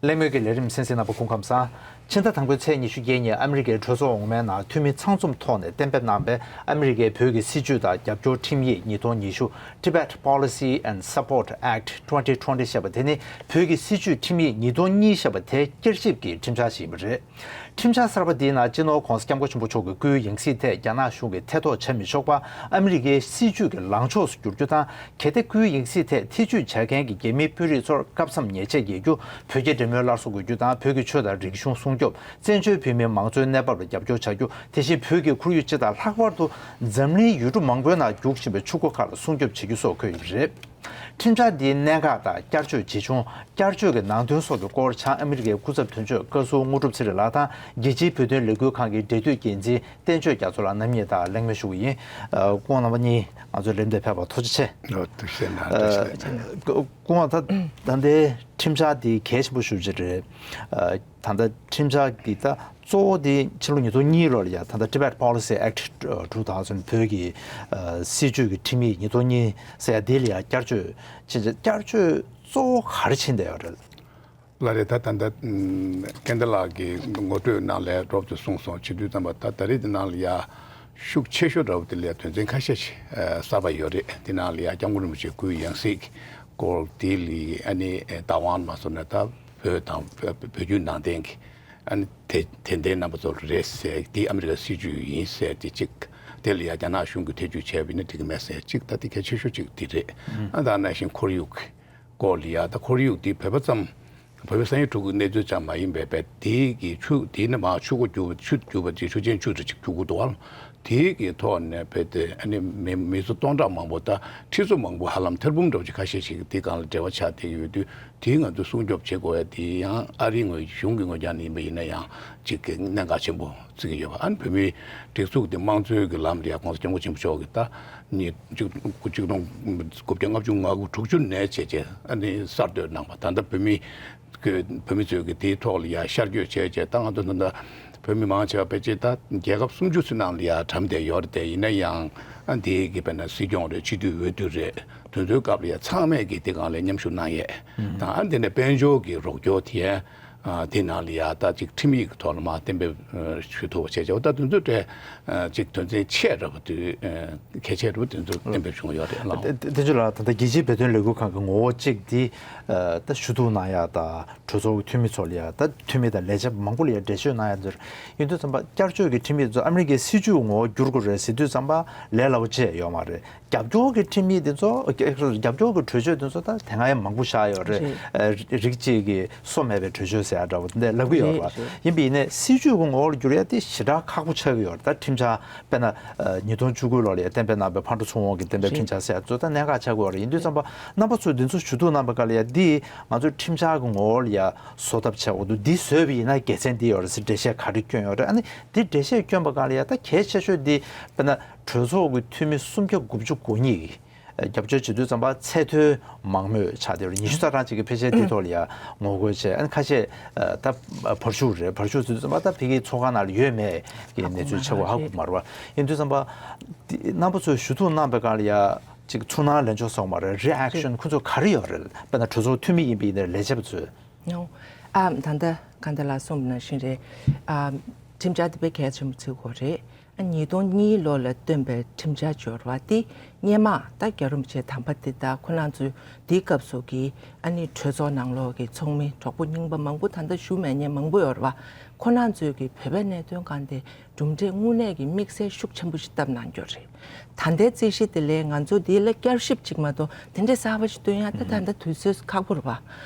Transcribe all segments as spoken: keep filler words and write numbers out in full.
གླེང་མོལ་གྱི་ལས་རིམ་གསན་གཟིགས་རྣམ་པ་སྐུ་ཁམས་བཟང་། ཕྱི་ཟླ་དང་པོའི་ཚེས་ཉི་ཤུ་བརྒྱད་ཉིན་ཨ་མི་རི་ཀའི་གྲོས་ཚོགས་འོག་མའི་ནང་འཐུས་མི་ཚང་འཛོམས་ཐོག་ནས་གཏན་འབེབས་གནང་བའི་ཨ་མི་རི་ཀའི་བོད་ཀྱི་སྲིད་བྱུས་དང་རྒྱབ་སྐྱོར་ཁྲིམས་ཡིག་ཉིས་སྟོང་ཉི་ཤུ། Tibet Policy and Support Act twenty twenty ཞེས་པ་དེ་ནི་བོད་ཀྱི་སྲིད་བྱུས་ཁྲིམས་ཡིག་ཉིས་སྟོང་གཉིས་ཞེས་པ་དེའི་བསྐྱར་ཞིབ་ཀྱི་ཁྲིམས་འཆར་ཞིག་ཡིན་པ་རེད། ཁྲིམས་འཆར་གསར་པ་འདིའི་ནང་སྤྱི་ནོར་༸གོང་ས་༸སྐྱབས་མགོན་ཆེན་པོ་མཆོག་གི་སྐུའི་ཡང་སྲིད་ཐད་རྒྱ་ནག་གཞུང་གིས་ཐེ་གཏོགས་བྱ་མི་ཆོག་པ་ཨ་མི་རི་ཀའི་སྲིད་བྱུས་ཀྱི་ལངས་ཕྱོགས་སུ་བསྒྱུར་རྒྱུ་དང་། གལ་ཏེ་སྐུའི་ཡང་སྲིད་ཐད་ཐེ་བྱུས་བྱ་མཁན་གྱི་རྒྱ་མིའི་དཔོན་རིགས་ཚོར་སྐབས་མཚམས་ཉེས་ཆད་འགེལ་རྒྱུ། བོད་རྒྱ་འབྲེལ་མོལ་སླར་གསོ་དགོས་རྒྱུ་དང་། བོད་ཀྱི་ཆོས་དང་རིག་གཞུང་སྲུང་སྐྱོབ། བཙན་བྱོལ་བོད་མིའི་མང་གཙོའི་གནས་བབ་ལ་རྒྱབ་སྐྱོར་བྱ་རྒྱུ། དེ་བཞིན་བོད་ཀྱི་ཁོར་ཡུག་སྤྱི་དང་། ལྷག་པར་དུ་འཛམ་གླིང་ཡུལ་གྲུ་མང་པོའི་ནང་རྒྱུགས་བཞིན་པའི་ཆུ་མགོ་ཁག་ལ་སྲུང་སྐྱོབ་བྱེད་རྒྱུ་སོགས་འཁོད་ཡོད་པ་རེད། ཁྲིམས་འཆར་འདིའི་གནད་འགག་དང་བསྐྱར་བཅོས་ཇི་བྱུང་། བསྐྱར་བཅོས་ཀྱི་ནང་དོན་སོགས་ཀྱི་སྐོར་བྱང་ཨ་མི་རི་ཀའི་སྐུ་ཚབ་དོན་གཅོད་བཀའ་ཟུར་དངོས་གྲུབ་ཚེ་རིང་ལགས་དང་རྒྱལ་སྤྱིའི་བོད་དོན་ལས་འགུལ་ཁང་གི་འབྲེལ་མཐུད་འགན་འཛིན་བསྟན་ཆོས་རྒྱ་མཚོ་ལགས་རྣམ་གཉིས་དང་གླེང་མོལ་ཞུ་གི་ཡིན། ཨ། སྐུ་ངོ་རྣམ་པ་གཉིས་ང་ཚོའི་ལམ་དུ་ཕེབས་པར་ཐུགས་རྗེ་ཆེ། ཨོ། ཐུགས་རྗེ་གནང་། ཐུགས་རྗེ་གནང་། སྐུ་ངོ། ད་ད་ལྟའི་ཁྲིམས་འཆར་འདི་གལ་ཆེན་པོ་ཞེ་པོ་ཅིག་རེད། ཨ། ད་ལྟ་ཁྲིམས་འཆར་འདི་ད་གཙོ་བོ་དེ་ཕྱི་ལོ་ཉིས་སྟོང་གཉིས་ལོ་ལ་ཡ་ད་ལྟ་Tibet Policy Act two thousand བོད་ཀྱི་ཨ་སྲིད་བྱུས་ཀྱི་ཁྲིམས་ཡིག་ཉིས་སྟོང་གཉིས་ཟེར་ཡ་དེ་ལ་ཡ་བསྐྱར་བཅོས་ཕྱིན་ཆད། བསྐྱར་བཅོས་གཙོ་བོ་ག་རེ་ཕྱིན་བསྡད་ཡོད་རེད། ལགས་རེད། ད་ད་ལྟ་ཨམ་སྐལ་ལྡན་ལགས་ཀྱིས་ངོ་སྤྲོད་ནང་ལ་རོབ་ཏུ་གསུངས་སོང་། བྱེད་དུས་ཙམ་པ་ད་ད་རེས་འདི་ནང་ལ་ཡ་ཤུགས་ཆེ་ཤོས་འདྲ་བོ་དེ་ལ་ཡ་དོན་ཚན་ཁ་ཤས་ཤིག་ཨ་གསར་པ་ཡོད་རེད། འདི་ནང་ལ་ཡ་སྐྱབས་མགོན་རིན་པོ་ཆེ་སྐུའི་ཡང་སྲིད་སྐོར་དེ་ལ་ཨ་ནི་ཨ་བདག་དབང་མ་སོང་ན་ད་བོད་དང་བོད་བོད་བརྒྱུད་ནང་བསྟན་གྱི་ཨ་ནི་དད་དད་ལྡན་རྣམ་པ་ཚོ་རེད་ཟེར། དེ་ཨ་མི་རི་ཀའི་སྲིད་བྱུས་ཡིན་ཟེར་དེ་གཅིག་དེ་ལ་ཡ་རྒྱ་ནག་གཞུང་གིས་ཐེ་བྱུས་བྱས་པ་ཡིན་ན་འགྲིག་གི་མེད་ཟེར་གཅིག་ད་དེ་གལ་ཆེ་ཤོས་གཅིག་དེ་རེད། ཨ་ད་ནང་བཞིན་ཁོར་ཡུག་གི་སྐོར་ལ་ཡ། ད་ཁོར་ཡུག་འདི་བོད་པ་ཙམ། བོད་པའི་ས་ཡུལ་གྲུ་ཁའི་གནས་ཚུལ་ཙམ་མ་ཡིན་པའི་བས་དེའི་གི་ཆུ་དེའི་ནང་མར་ཆུ་མགོ་རྒྱུག་པ། ཆུ་རྒྱུག་པ་དེ་ཆུ་ཆེན་ཆུ་དེ་ཅིག་རྒྱུག་གི་འདུག་བ། དེའི་གི་ཐོག་ནས་བས་དེ་ཨ་ནི་མི་མི་སུ་སྟོང་ཕྲག་མང་པོ་ད་ཁྲི་ཚོ་མང་པོ་ཧ་ལམ་ཐེར་འབུམ་འདྲ་བོ་ཅིག་ཁ་ཤས་ཤིག་དེ་སྒང་ལ་འབྲེལ་བ་ཆགས་བསྡད་ཡོད་དུས། དེའི་ང་ཚོས་སྲུང་སྐྱོབ་བྱེད་དགོས་ཡ་དེ་ཡང་ཨ་རིའི་ངོས་གཞུང་གི་ངོས་ཀྱང་ཡིན་པ་ཡིན་ན་ཡང་ཅིག་གི་གནད་འགག་ཆེན་པོ་བརྩི་གི་ཡོད་པ། ཨ་ནི་བོད་མིའི་སྒྲིག་འཛུགས་དེ་དམངས་གཙོའི་གི་ལམ་ལ་ཡ་༸གོང་ས་༸སྐྱབས་མགོན་ཆེན་པོ་མཆོག་གིས་ད་ཉིས་གཅིག་གཅིག་སྟོང་དགུ་བརྒྱ་ལྔ་བཅུ་ང་དགུ་དྲུག་ཅུ་ནས་བྱས་བྱས་ཨ་ནི་གསར་གཏོད་གནང་བ། ད་ལྟ་བོད་མི་གི་བོད་མི་ཚོས་གི་དེའི་ཐོག་ལ་ཡ་ཤར་བསྐྱོད་བྱས་བྱས། ད་ང་ཚོ་ད་ལྟ་བོད་མི་མང་ཆེ་བ་ཕལ་ཆེར་ད་རྒྱལ་ཁབ་སུམ་ཅུ་ཚོའི་ནང་ལ་ཡ་གྲམ་བསྡད་ཡོད་རེད་དེ། ཡིན་ན་ཡང་ཨ་དེའི་གི་དཔེར་ན་སྲིད་སྐྱོང་རེད། སྤྱི་འཐུས་འོས་བསྡུ་རེད། དེ་ཚོའི་སྐབས་ལ་ཡ་ཚང་མས་ཀྱིས་དེ་སྒང་ལ་མཉམ་ཞུགས་གནང་ཡས་དང་། ཨ་དེ་ནས་དཔལ་འབྱོར་གྱི་རོགས་སྐྱོར་དེ་ཨ་དེ་ནང་ལ་ཡ་ད་ཅིག་ཁྲིམས་ཡིག་གི་ཐོག་ལ་མར་གཏན་འབེབས་ཨ་ཞུ་ཐུབ་པ་བྱས་བྱས། འོ་ད་དེ་ཚོའི་གྲས་ཨ་ཅིག་དོན་ཚན་ཆེ་དྲགས་པ་དེ་ཨ་གལ་ཆེ་དྲགས་པ་དེ་ཚོ་གཏན་འབེབས་བྱུང་ཡོད་རེད་ལགས། དེ་དེ་དེ་ཚོ་ལ་ད་ལྟ་རྒྱལ་སྤྱིའི་བོད་དོན་ལས་འགུལ་ཁང་གི་ངོ་བོ་གཅིག་དེ་ཨ་ད་ཞུ་གཏུག་གནང་ཡ་དང་། གྲོས་ཚོགས་ཀྱི་འཐུས་མི་ཚོ་ལ་ཡ་ད་འཐུས་མི་དང་ལས་བྱེད་མང་པོ་ལ་ཡ་འགྲེལ་བརྗོད་གནང་ཡ་འདིར་ཡིན་དུས་ཙམ་པ། བསྐྱར་བཅོས་ཀྱི་ཁྲིམས་ཡིག་ཚོ་ཨ་མི་རི་ཀའི་སྲིད་བྱུས་ངོ་བོ་བསྒྱུར་དགོས་རེད་ཟེར་དུས་ཙམ་པ་ལས་སླ་པོ་ཅིག་ཡོད་མ་རེད། རྒྱབ་སྐྱོར་གྱི་ཁྲིམས་ཡིག་འདི་ཚོ། རྒྱབ་སྐྱོར་གྱི་གྲོས་ཆོད་འདི་ཚོ་ད་དེ་སྔ་ཡང་མང་པོ་བཞག་ཡོད་རེད། རེད། ཨ་རིགས་གཅིག་གི་སོ་མེད་པའི་གྲོས་ཆོད་ཟེར་ཡ་འདྲ་བོ་འདི་ལབ་ཀྱི་ཡོད་རེད་པ། རེད། ཡིན་པ་ཡིན་ནའི་སྲིད་བྱུས་ཀྱི་ངོ་བོར་བསྒྱུར་ཡ་དེ་ཞེ་དྲག་ཁག་པོ་ཆགས་ཀྱི་ཡོད་རེད། ད་ཁྲིམས་འཆར་དཔེར་ན་ཨ་ཉིས་སྟོང་བཅུ་དགུ་ལོ་ལ་ཡ་གཏན་འབེབས་གནང་བའི་ཕར་འགྲོ་ཚུར་འོང་གི་གཏན་འབེབས་ཁྲིམས་འཆར་ཟེར་ཡ་ཚོ་ད་གནད་འགག་ཆགས་ཀྱི་ཡོད་རེད། ཡིན་དུས་ཙམ་པ་རྣམ་པ་ཚོས་འདི་ཚོ་ཞུ་གཏུག་གནང་པའི་སྐབས་ལ་ཡ་འདི་ང་ཚོའི་ཁྲིམས་འཆར་གྱི་ངོ་བོ་ལ་ཡ་བཟོ་ཐབས་བྱེད་དགོས་འདུག་འདི་བཟོས་པ་ཡིན་ན་དགེ་མཚན་འདི་ཡོད་རེད་ཟེར་འགྲེལ་བཤད་ག་རེ་བསྐྱོན་ཡོད་རེད། ཨ་ནི་འདི་འགྲེལ་བཤད་བསྐྱོན་པའི་སྒང་ལ་ཡ་ད་གལ་ཆེ་ཤོས་འདི་དཔེར་ན་གྲོས་ཚོགས་ཀྱི་འཐུས་མི་སུམ་བརྒྱ་དགུ་བཅུ་གོ་གཉིས་ཀྱིས་རྒྱབ་སྐྱོར་བྱེད་དུས་ཙམ་པ་ཚད་མཐོའི་མང་མོས་ཆགས་བསྡད་ཡོད་རེད། ཉི་ཤུ་རྩ་གྲངས་ཅིག་གིས་ཕལ་ཆེར་འདིའི་ཐོག་ལ་ཡ་ངོ་རྒོལ་བྱས། ཨ་ནི་ཁ་ཤས་ད་བར་ཞུགས་རེད། བར་ཞུགས་ཟེར་དུས་ཙམ་པ་ད་ཕ་གིའི་ཚོགས་ཁང་ནང་ལ་ཡོད་མེད་ཀྱི་གནས་ཚུལ་ཆ་བོ་ཧ་གོ་མ་རེད་པ། ཡིན་དུས་ཙམ་པ་འདི་རྣམ་པ་ཚོས་ཞུ་གཏུག་གནང་པའི་སྒང་ལ་ཡ་ཅིག་ཚུར་སྣང་ལན་ཆོག་སོང་མ་རེད། རི་ཨེག་ཤན་ཁོ་ཚོ་ག་རེ་ཡོད་རེད། དཔེར་ན་གྲོས་ཚོགས་འཐུས་མི་ཡིན་པ་ཡིན་ནའི་ལས་བྱེད་པ་ཚོས། ཨ་ད་ལྟ་སྐལ་ལྡན་ལགས་གསུངས་པ་ནང་བཞིན་རེད། ཨ་ཁྲིམས་འཆར་དེ་དཔེ་གལ་ཆེན་པོ་བརྩི་དགོས་རེད། ཨ་ཉིས་སྟོང་གཉིས་ལོ་ལ་བཏོན་པའི་ཁྲིམས་འཆར་འབྱོར་བ་དེ་སྔོན་མ་ད་རྒྱལ་བ་རིན་པོ་ཆེ་དམ་པ་དེ་དང་ཁོ་རང་ཚོའི་དེའི་སྐབས་སུ་གི་ཨ་ནི་གྲོས་ཚོགས་ནང་ལོགས་ཀྱི་ཚོགས་མི་གྲོགས་པོ་རྙིང་པ་མང་པོ་ད་ལྟ་བཞུགས་མེད་མཁན་མང་པོ་ཡོད་རེད་པ། ཁོ་རང་ཚོས་གི་བོད་པའི་གནད་དོན་སྒང་དེ་གྲུབ་འབྲས་དངོས་གནས་ཀྱི་དམིགས་བསལ་ཤུགས་ཆེན་པོ་ཞིག་བཏབ་གནང་རྒྱུ་རེད། ད་ལྟའི་རྩིས་གཞི་དེ་ལས་ང་ཚོ་འདི་ལ་བསྐྱར་ཞིབ་ཅིག་མ་གཏོགས་དེ་འདྲའི་གསར་པ་ཞིག་བཏོན་ཡ་ད་ད་ལྟ་དུས་ཚོད་ཁག་པོ་རེད་པ།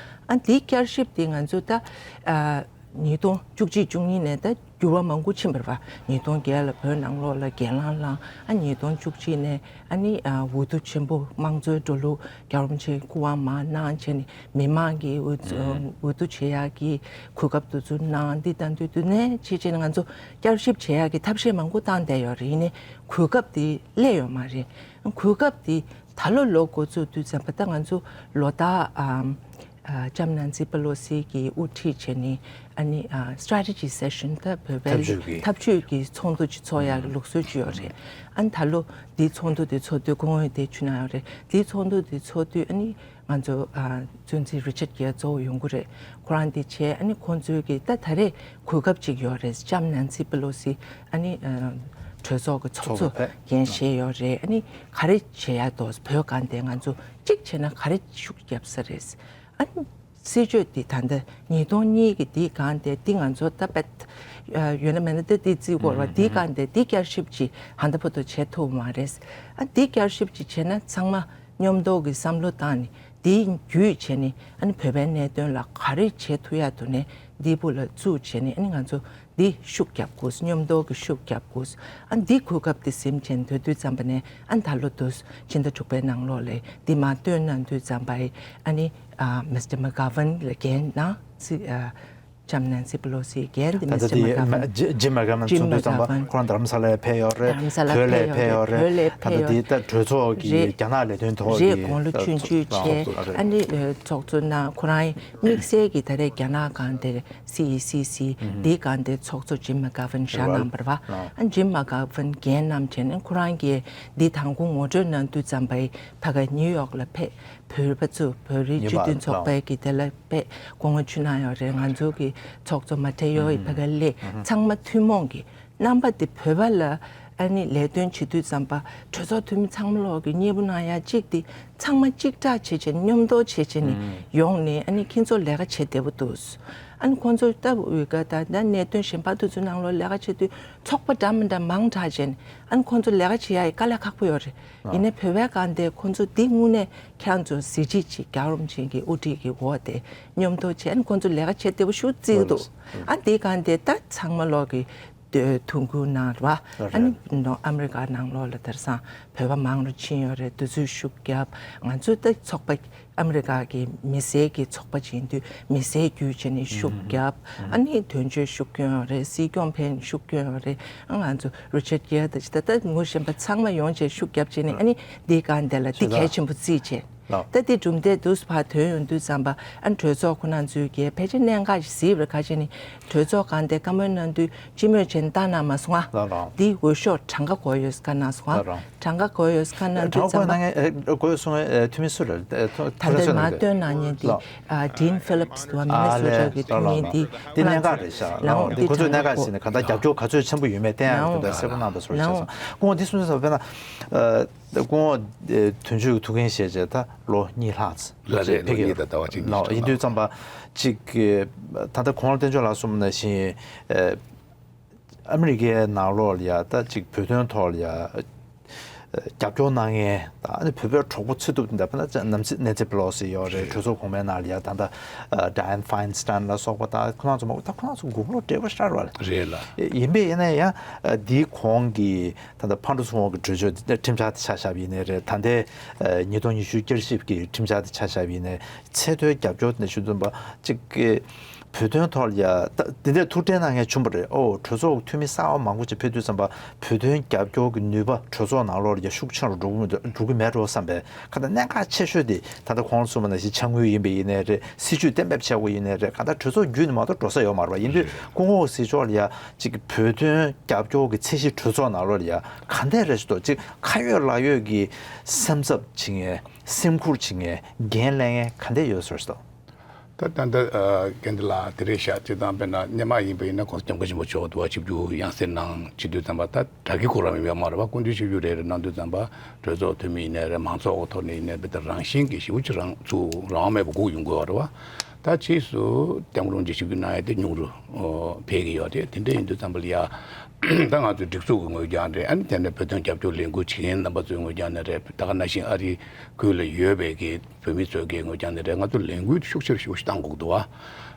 ཨ་འདིའི་བསྐྱར་ཞིབ་དེ་ང་ཚོ་ད་ཨ་ཉིས་སྟོང་བཅུ་གཅིག་བཅུ་གཉིས་ནས་ད་འགྱུར་བ་མང་པོ་ཕྱིན་པ་རེད་པ། ཉིས་སྟོང་བརྒྱད་ལ་བོད་ནང་ལོགས་ལ་སྒེར་ལངས་བླངས། ཨ་ཉིས་སྟོང་བཅུ་གཅིག་ནས་ཨ་ནི་ཨ་འོས་བསྡུ་ཆེན་པོ་དམངས་གཙོའི་འགྲོ་ལུགས་རྒྱལ་བ་རིན་པོ་ཆེའི་སྐུ་དབང་མར་གནང་བྱས་ནས་མི་མང་གིས་འོས་འོས་བསྡུ་བྱེད་ཡག་གི་གོ་སྐབས་དེ་ཚོ་གནང་། འདི་དང་དུས་དུས་ནས་ཕྱིན་ཆད་ང་ཚོ་བསྐྱར་ཞིབ་བྱེད་ཡག་གི་ཐབས་ཤེས་མང་པོ་བཏང་བསྡད་ཡོད་རེད། ཡིན་ནའི་གོ་སྐབས་དེ་སླེབས་ཡོད་མ་རེད། གོ་སྐབས་དེ་ད་ལོ་ལོ་འགོ་བཙུགས་དུས་ཙམ་པ་ད་ང་ཚོ་ལོ་ལྟར་ཨམ་ ཨ་ལྕམ་ནན་སི་པེ་ལོ་སི་གིས་དབུ་ཁྲིད་བྱས་ནས་ཨ་ནི་ཨ་strategy session ད་བོད་པའི་འཐབ་ཇུས་ཀྱི་འཐབ་ཇུས་ཀྱི་ཚོགས་འདུ་ཅིག་ཚོགས་ཡག་གི་ལུགས་སྲོལ་ཅིག་ཡོད་རེད། ཨ་ནི་ད་ལོ་འདིའི་ཚོགས་འདུ་དེ་ཚོགས་དུས་སྐུ་ངོ་དེ་ཆུ་ནང་ཡོད་རེད། འདིའི་ཚོགས་འདུ་དེ་ཚོགས་དུས་ཨ་ནི་ང་ཚོ་ཨ་གཙོ་འཛིན་Richard Gere གཙོ་བོ་ཡོང་གི་རེད། ཁོ་རང་དེ་བྱས་ཨ་ནི་ཁོང་ཚོའི་གི་ད་ད་རེས་གོ་སྐབས་ཅིག་ཡོད་རེད། ལྕམ་ནན་སི་པེ་ལོ་སི་ཨ་ནི་ཨ་གྲོས་ཚོགས་ཀྱི་ཚོགས་གཙོ་ཚོགས་པ་འགན་བཞེས་ཡོད་རེད། ཨ་ནི་ག་རེ་བྱེད་ཡ་འདུག་བོད་སྒང་དེ་ང་ཚོ་གཅིག་བྱས་ན་ག་རེ་ཤུགས་རྒྱབ་ས་རེད། ཨ་ནི་སྲིད་བྱུས་འདི་ད་ལྟ་ཉིས་སྟོང་གཉིས་ཀྱི་འདི་སྒང་དེ་འདི་ང་ཚོ་ད་པད་ཡོད་ན་མེད་ན་ད་འདི་བརྩི་དགོས་རེད་བ། འདི་སྒང་དེ་འདི་བསྐྱར་ཞིབ་ཅིག་ཧ་ད་བར་དུ་བྱེད་ཐུབ་མ་རེད། ཨ་འདི་བསྐྱར་ཞིབ་ཅིག་བྱས་ན་ཚང་མ་མཉམ་དུ་གི་བསམ་བློ་བཏང་ནས་འདི་བརྒྱུད་བྱས་ནས་ཨ་ནི་བོད་པའི་གནད་དོན་ལ་ག་རེ་བྱེད་ཐུབ་ཡ་འདུག་ནས་འདི་བུ་ལ་བཙུགས་བྱས་ནས་ཨ་ནི་ང་ཚོ་འདི་ཤུགས་རྒྱབ་དགོས། མཉམ་དུ་གི་ཤུགས་རྒྱབ་དགོས། ཨ་འདི་གོ་སྐབས་འདི་ཟིན་བྱས་སྡོད་དུས་ཙམ་པ་ནས་ཨ་ད་ལོ་འདུག་ཕྱི་ཟླ་དྲུག་པའི་ནང་ལོགས་ལ་འདི་མ་བཏོན་གནང་དུས་ཙམ་པ་ཨ་ནི་ཨ་Mister McGovern ལ་འགན་གནང་སྲིད་ཨ་ལྕམ་ནན་སི་པེ་ལོ་སི་འགན་འདི་ད་ལྟ་Mister དེ་McGovern ཇི་ཇི་མ་ག་མན་Jim ཚོགས་འདུ་ཙམ་པ McGovern ཁོ་རང་དྷ་རམ་ས་ལར་ཕེབས་ཡོད་རེད། དྷ་རམ་ས་ལ་བོད་ལ་ཕེབས་ཡོད་ཕེབས་ཡོད་རེད། བོད་ལ་ད་ལྟ་ཕེབས་དེ་ཡོད་ད་གྲོས་ཚོགས་ཀྱི་རེད། རྒྱ་ནག་ལས་དོན་ཐོག་རེད། གི་དགུང་ལོ་ཆུང་ཆུང་ཚོགས་བྱས་གཙོ་རེད། ཨ་ནི་ཚོགས་གཙོ་གནང་། ཁོ་རང་དམིགས་བསལ་གྱི་ད་རེས་རྒྱ་ནག་སྒང་དེར་སི་ཨི་སི་སི་འདིའི་སྒང་དེ་ཚོགས་གཙོ་Jim McGovern བཞག་གནང་བ་རེད་བ། ཨ་Jim McGovern འགན་བསྣམས་བྱས་ནས་ཁོ་རང་གིས་འདི་དང་པོ་ངོ་སྤྲོད་གནང་དུས་ཙམ་པ་ཕ་གི་ནིའུ་ཡོག་ལ་ཕེབས། བོད་པ་ཚོ་བོད་རིགས་སྤྱི་མཐུན་ཚོགས་པའི་གི་དེ་ལ་དཔེ་སྐུ་ངོ་ཆུ་ནང་ཡོད་རེད། ང་ཚོ་གི་ཚོགས་གཙོ་མ་ཏྲེ་ཡོ་ཡི་ཕ་གི་ལས་ཚང་མ་ཐུན་མོང་གི་རྣམ་པ་དེ་བོད་པ་ལ་ཨ་ནི་ལས་དོན་བྱེད་དུས་ཙམ་པ་གྲོས་ཚོགས་འཐུས་མི་ཚང་མ་ལོག་གི་མཉེས་པོ་གནང་ཡ་གཅིག་དེ་ཚང་མ་གཅིག་གྲགས་བྱེད་བྱེད་མཉམ་དུ་བྱེད་བྱེད་ནས་ཡོང་ནས་ཨ་ནི་ཁྱེད་ཚོ་ལས་ཀ་བྱེད་བདེ་པོ་འདུག་ཨ་ནི་ཁོང་ཚོ་ལྟ་བུ་འོས་ཀ་ད་ད་གནད་དོན་གཞན་པ་དེ་ཚོ་ནང་ལོགས་ལས་ཀ་བྱེད་དུས་ཚོགས་པ་འདྲ་མི་འདྲ་མང་དྲགས་བྱས་ནས་ཨ་ནི་ཁོང་ཚོ་ལས་ཀ་བྱེད་ཡ་ཡི་དཀའ་ལས་ཁག་པོ་ཡོད་རེད། ཡིན་ནའི་བོད་པའི་སྒང་དེ་ཁོང་ཚོ་འདི་དངོས་གནས་ཁྱེད་རང་ཚོ་གཟི་བརྗིད་ཅིག་རྒྱལ་བ་རིན་པོ་ཆེ་གི་དབུ་ཁྲིད་ཀྱི་འོག་དེ་མཉམ་དུ་བྱས་ཨ་ནི་ཁོང་ཚོ་ལས་ཀ་བྱེད་བདེ་པོ་ཞེ་པོ་བརྩི་གི་འདུག་ཨ་འདི་སྒང་དེ་ད་ཚང་མ་ལོག་གི་ཐུགས་ཁུར་གནང་ར་བ། ཨ་ནི་ནོ་ཨ་མི་རི་ཀ་ནང་ལོགས་ལ་དེང་སང་བོད་པ་མང་རུ་ཕྱིན་ཡོད་རེད། དེ་ཚོས་ཤུགས་རྒྱབ། ང་ཚོ་ད་ཚོགས་པ་ཨ་མི་རི་ཀ་གི་མི་སེར་གྱི་ཚོགས་པ་ཅིག་ཡིན་དུས་མི་སེར་བརྒྱུད་བྱས་ནས་ཤུགས་རྒྱབ། ཨ་ནི་དོན་གཅོད་ཤུགས་སྐྱོན་ཡོད་རེད། སྲིད་སྐྱོང་ཕེབས་ནས་ཤུགས་སྐྱོན་ཡོད་རེད། ཨ་ང་ཚོ་རི་ཅར་གྷེར་དང་ཅི་ད་ལྟ་ངོ་ཤེས་པ་ཚང་མ་ཡོང་བྱས་ཤུགས་རྒྱབ་བྱས་ནས་ཨ་ནི་འདི་སྒང་དེ་ལ་འདི་གལ་ཆེན་པོ་བརྩིས་བྱས། ད་འདི་གྲུབ་འབྲས་འདུག་སེ་ཕར་ཐོན་ཡོང་དུས་ཙམ་པ་ཨ་ནི་གྲོས་ཚོགས་ཁོ་ན་ཚོས་ཀྱི་ཕལ་ཆེར་གནད་འགག་ཞིག་གཟིགས་པར་ཁ་ཆེ་ནི་གྲོས་ཚོགས་སྒང་དེ་བཀའ་མོལ་གནང་དུས་སྤྱི་མོས་བྱས་ནས་བཏང་གནང་མ་སོང་ང་། འདི་འོས་ཤོག་གྲངས་ཀ་དགོས་ཡོད་ས་ག་གནང་སོང་ང་། གྲངས་ཀ་དགོས་ཡོད་ས་ག་གནང་དུས་ཙམ་པ། དགོས་ཡོད་སོང་ངས་ཨ་དགོས་ཡོད་སོང་ངས་ཨ་འཐུས་མི་སུ་རེད། ཨ་ཐོ་ད་ལྟ་མར་བཏོན་གནང་མཁན་དེ་ཨ་Dean Phillips དུ་བ་མི་ནི་སོ་ཊ་གི་འཐུས་མི་དེ་འདི་གནད་འགག་རེད་ཤག་ལའོ་འདི་ཁོ་ཚོས་གནད་འགག་ཟིན་ནས་གང་ལྟར་རྒྱབ་སྐྱོར་ག་ཚོད་ཆེན་པོ་ཡོད་མེད་བསྟན་ཡག་གི་དོན་དག་གསལ་པོ་གནང་དང་སོ་བྱས་སོང་། སྐུ་ངོ་འདི་གསུངས་ས་དཔེར་ན་སྐུ་ངོ་དོན་གཅོད་ཐུགས་འགན་བཞེས་བྱས་ད་ལོ་གཉིས་ལྷག་ལ་རེད། ལོ་གཉིས་དང་ཟླ་བ་གཅིག་གཉིས་ལའོ་ཡིན་དུས་ཙམ་པ་གཅིག་ད་ལྟ་གོང་ལ་བསྟན་ཆོས་ལགས་གསུངས་པ་ནང་བཞིན། ཨ་མི་རི་ཀའི་ནང་ལོགས་ལ་ཡ་ད་ཅིག་བོད་དོན་ཐོག་ལ་ཡ་རྒྱབ་སྐྱོར་གནང་མཁན་དང་ཨ་ནི་བོད་པའི་གྲོགས་པོ་ཚེ་ཐུབ་དེ་འདྲ་དཔེར་ན་ནན་སི་ནན་སི་པེ་ལོ་སི་ཡོད་རེད། གྲོས་ཚོགས་གོང་མའི་ནང་ལ་ཡ་ད་ལྟ་Dianne Feinstein ལ་སོགས་པ་དང་ཁོ་རང་ཚོ་མ་ད་ཁོ་རང་ཚོ་དགུང་ལོ་བགྲེས་པོ་ཤར་བ་རེད་ལ། ཡིན་པས་ཡིན་ན་ཡང་འདིའི་གོང་གི་ད་ལྟ་ཕར་འགྲོ་ཚུར་འོང་གི་གྲོས་ཆོད་ཁྲིམས་འཆར་དེ་ཆ་བཞག་པ་ཡིན་ནའི་རེད། ད་ལྟའི་ཉིས་སྟོང་ཉི་ཤུ་བསྐྱར་ཞིབ་ཀྱི་ཁྲིམས་འཆར་དེ་ཆ་བཞག་པ་ཡིན་ནའི་ཚད་མཐོའི་རྒྱབ་སྐྱོར་དེ་འདྲ་ཞུ་འདུན་པ་གཅིག་གི་བོད་དོན་ཐོག་ལ་ཡ་ད་འདི་འདྲའི་ཐུགས་ཁྲལ་གནང་མཁན་བྱུང་བ་རེད། ཨོ་གྲོས་ཚོགས་འཐུས་མི་གསར་པ་མང་པོ་ཅིག་ཕེབས་དུས་ཙམ་པ་བོད་དོན་རྒྱབ་སྐྱོར་གྱི་ནུས་པ་གྲོས་ཚོགས་ནང་ལོགས་ལ་ཡ་ཤུགས་ཆེ་རུ་འགྲོ་གི་འགྲོ་གི་མེད་འགྲོ་བསམ་པའི་ག་ད་གནད་འགག་ཆེ་ཤོས་དེ་ད་ལྟ་གོང་ལ་གསུངས་པ་ནང་བཞིན་དཔྱ་དངུལ་ཡིན་པ་ཡིན་ནའི་རེད། སྲིད་ཇུས་གཏན་འབེབས་བྱེད་དགོས་ཡིན་ནའི་རེད། ག་ད་གྲོས་ཚོགས་བརྒྱུད་ནས་མ་གཏོགས་འགྲོ་ས་ཡོད་མ་རེད་པ། ཡིན་དུས་སྐུ་ངོ་སྲིད་ཕྱོགས་ལ་ཡ་གཅིག་བོད་དོན་རྒྱབ་སྐྱོར་གྱི་ཚད་གཞི་གྲོས་ཚོགས་ནང་ལོགས་ལ་ཡ་ག་འདྲས་རེད་ཞུ་དོ། གཅིག་ཁ་ཡོད་ལག་ཡོད་ཀྱི་སེམས་འཚབ་བྱེད་མཁན་སེམས་ཁུར་བྱེད་མཁན་འགན་ལེན་མཁན་ག་འདྲས་ཡོད་ཟེར་ཞུ་དོ། ད་ད་ལྟ་ཨ་ཀན་ཌི་ལགས་དེ་རེད་ཤག་སྤྱིར་བཏང་དཔེར་ན་སྔོན་མ་ཡིན་པ་ཡིན་ན་༸གོང་ས་༸སྐྱབས་མགོན་ཆེན་པོ་མཆོག་འདུ་བ་ཆིབས་བསྒྱུར་ཡང་སེ་གནང་བྱེད་དུས་ཙམ་པ་ད་དྲ་རྒྱའི་ཁོ་རང་ཡོད་མ་རེད་པ། སྐུ་མདུན་ཆིབས་བསྒྱུར་རེ་རེ་གནང་དུས་ཙམ་པ་གྲོས་ཚོགས་འཐུས་མི་ཡིན་ནའི་རེད། མང་ཚོགས་ཀྱི་ཐོག་ནས་ཡིན་ནའི་དཔེ་ད་རང་བཞིན་གྱི་ཞེ་པོ་ཅིག་རང་ཚུགས་རང་དབང་མེད་པ་སྒུག་ཡོང་དགོས་པ་རེད་པ། ད་ཕྱིས་སུ་༸སྐྱབས་མགོན་རིན་པོ་ཆེ་ཆིབས་བསྒྱུར་གནང་ཡ་དེ་ཉུང་རུ་ཨོ་འཕེལ་གྱི་ཡོད་རེད། དེ་འདྲ་ཡིན་དུས་ཙམ་པ་ལ་ཡ་ད་ང་ཚོའི་སྒྲིག་འཛུགས་ཀྱི་ངོས་ཀྱང་རེད། ཨ་ནི་དེ་ནས་བོད་དོན་རྒྱབ་སྐྱོར་ལས་འགུལ་བྱེད་མཁན་རྣམ་པ་ཚོའི་ངོས་ཀྱང་ནས་རེད། ད་ག་ནང་བཞིན་ཨ་རི་ཁུལ་ལ་ཡོད་པའི་གི་བོད་མི་ཚོའི་གི་ངོས་ཀྱང་ནས་རེད། ང་ཚོ་ལས་འགུལ་ཤུགས་ཆེར་ཤུགས་ཆེར་བཏང་དགོས་འདུག་བ།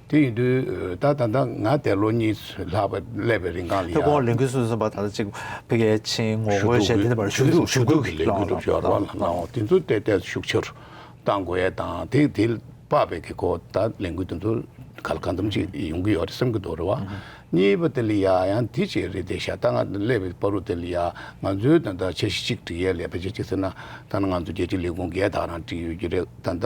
དེ་ཡིན་དུས་ད་ད་ལྟ་ང་དེ་ལོ་གཉིས་ལྷག་པ་སླེབས་པའི་རིང་གང་ལ་ཡ། ད་ཁོང་ལས་འགུལ་སོ་སོ་པ་ད་ལྟ་ཅིག་ཕ་གིར་ཕྱིན་ངོ་རྒོལ་བྱས་འདི་འདྲ་བར་ཞུ་གཏུག་ཞུ་གཏུག་གི་ལས་འགུལ་འགྲོ་ཞོར་བ་ལ་ལའོ་དེ་ཚོ་ཏོག་ཙམ་ཤུགས་ཆེར་བཏང་དགོས་ཡ་དང་དེ་དེ་དཔག་པའི་གི་གོ་ད་ལས་འགུལ་དེ་ཚོ་ག་ལ་གང་འཚམ་ཅིག་ཡོང་གི་ཡོད་རེད་བསམ་གི་འདུག་རེད་བ། གཉིས་པ་དེ་ལ་ཡ་ཡང་དེ་ཅིག་རེད་དེ་ཤ་ད་ང་སླེབས་པའི་བར་དུ་དེ་ལ་ཡ་ང་ཚོའི་ད་ལྟ་འཆར་གཞི་གཅིག་སྒྲིག་ཡས་ལས་ཕལ་ཆེར་གཅིག་ཟེར་ན་ད་ནི་ང་ཚོ་རྒྱལ་སྤྱིའི་ལས་ཁུངས་བརྒྱད་དག་རང་སྒྲིག་ཡོད་ཀྱི་རེད། ད་ལྟ་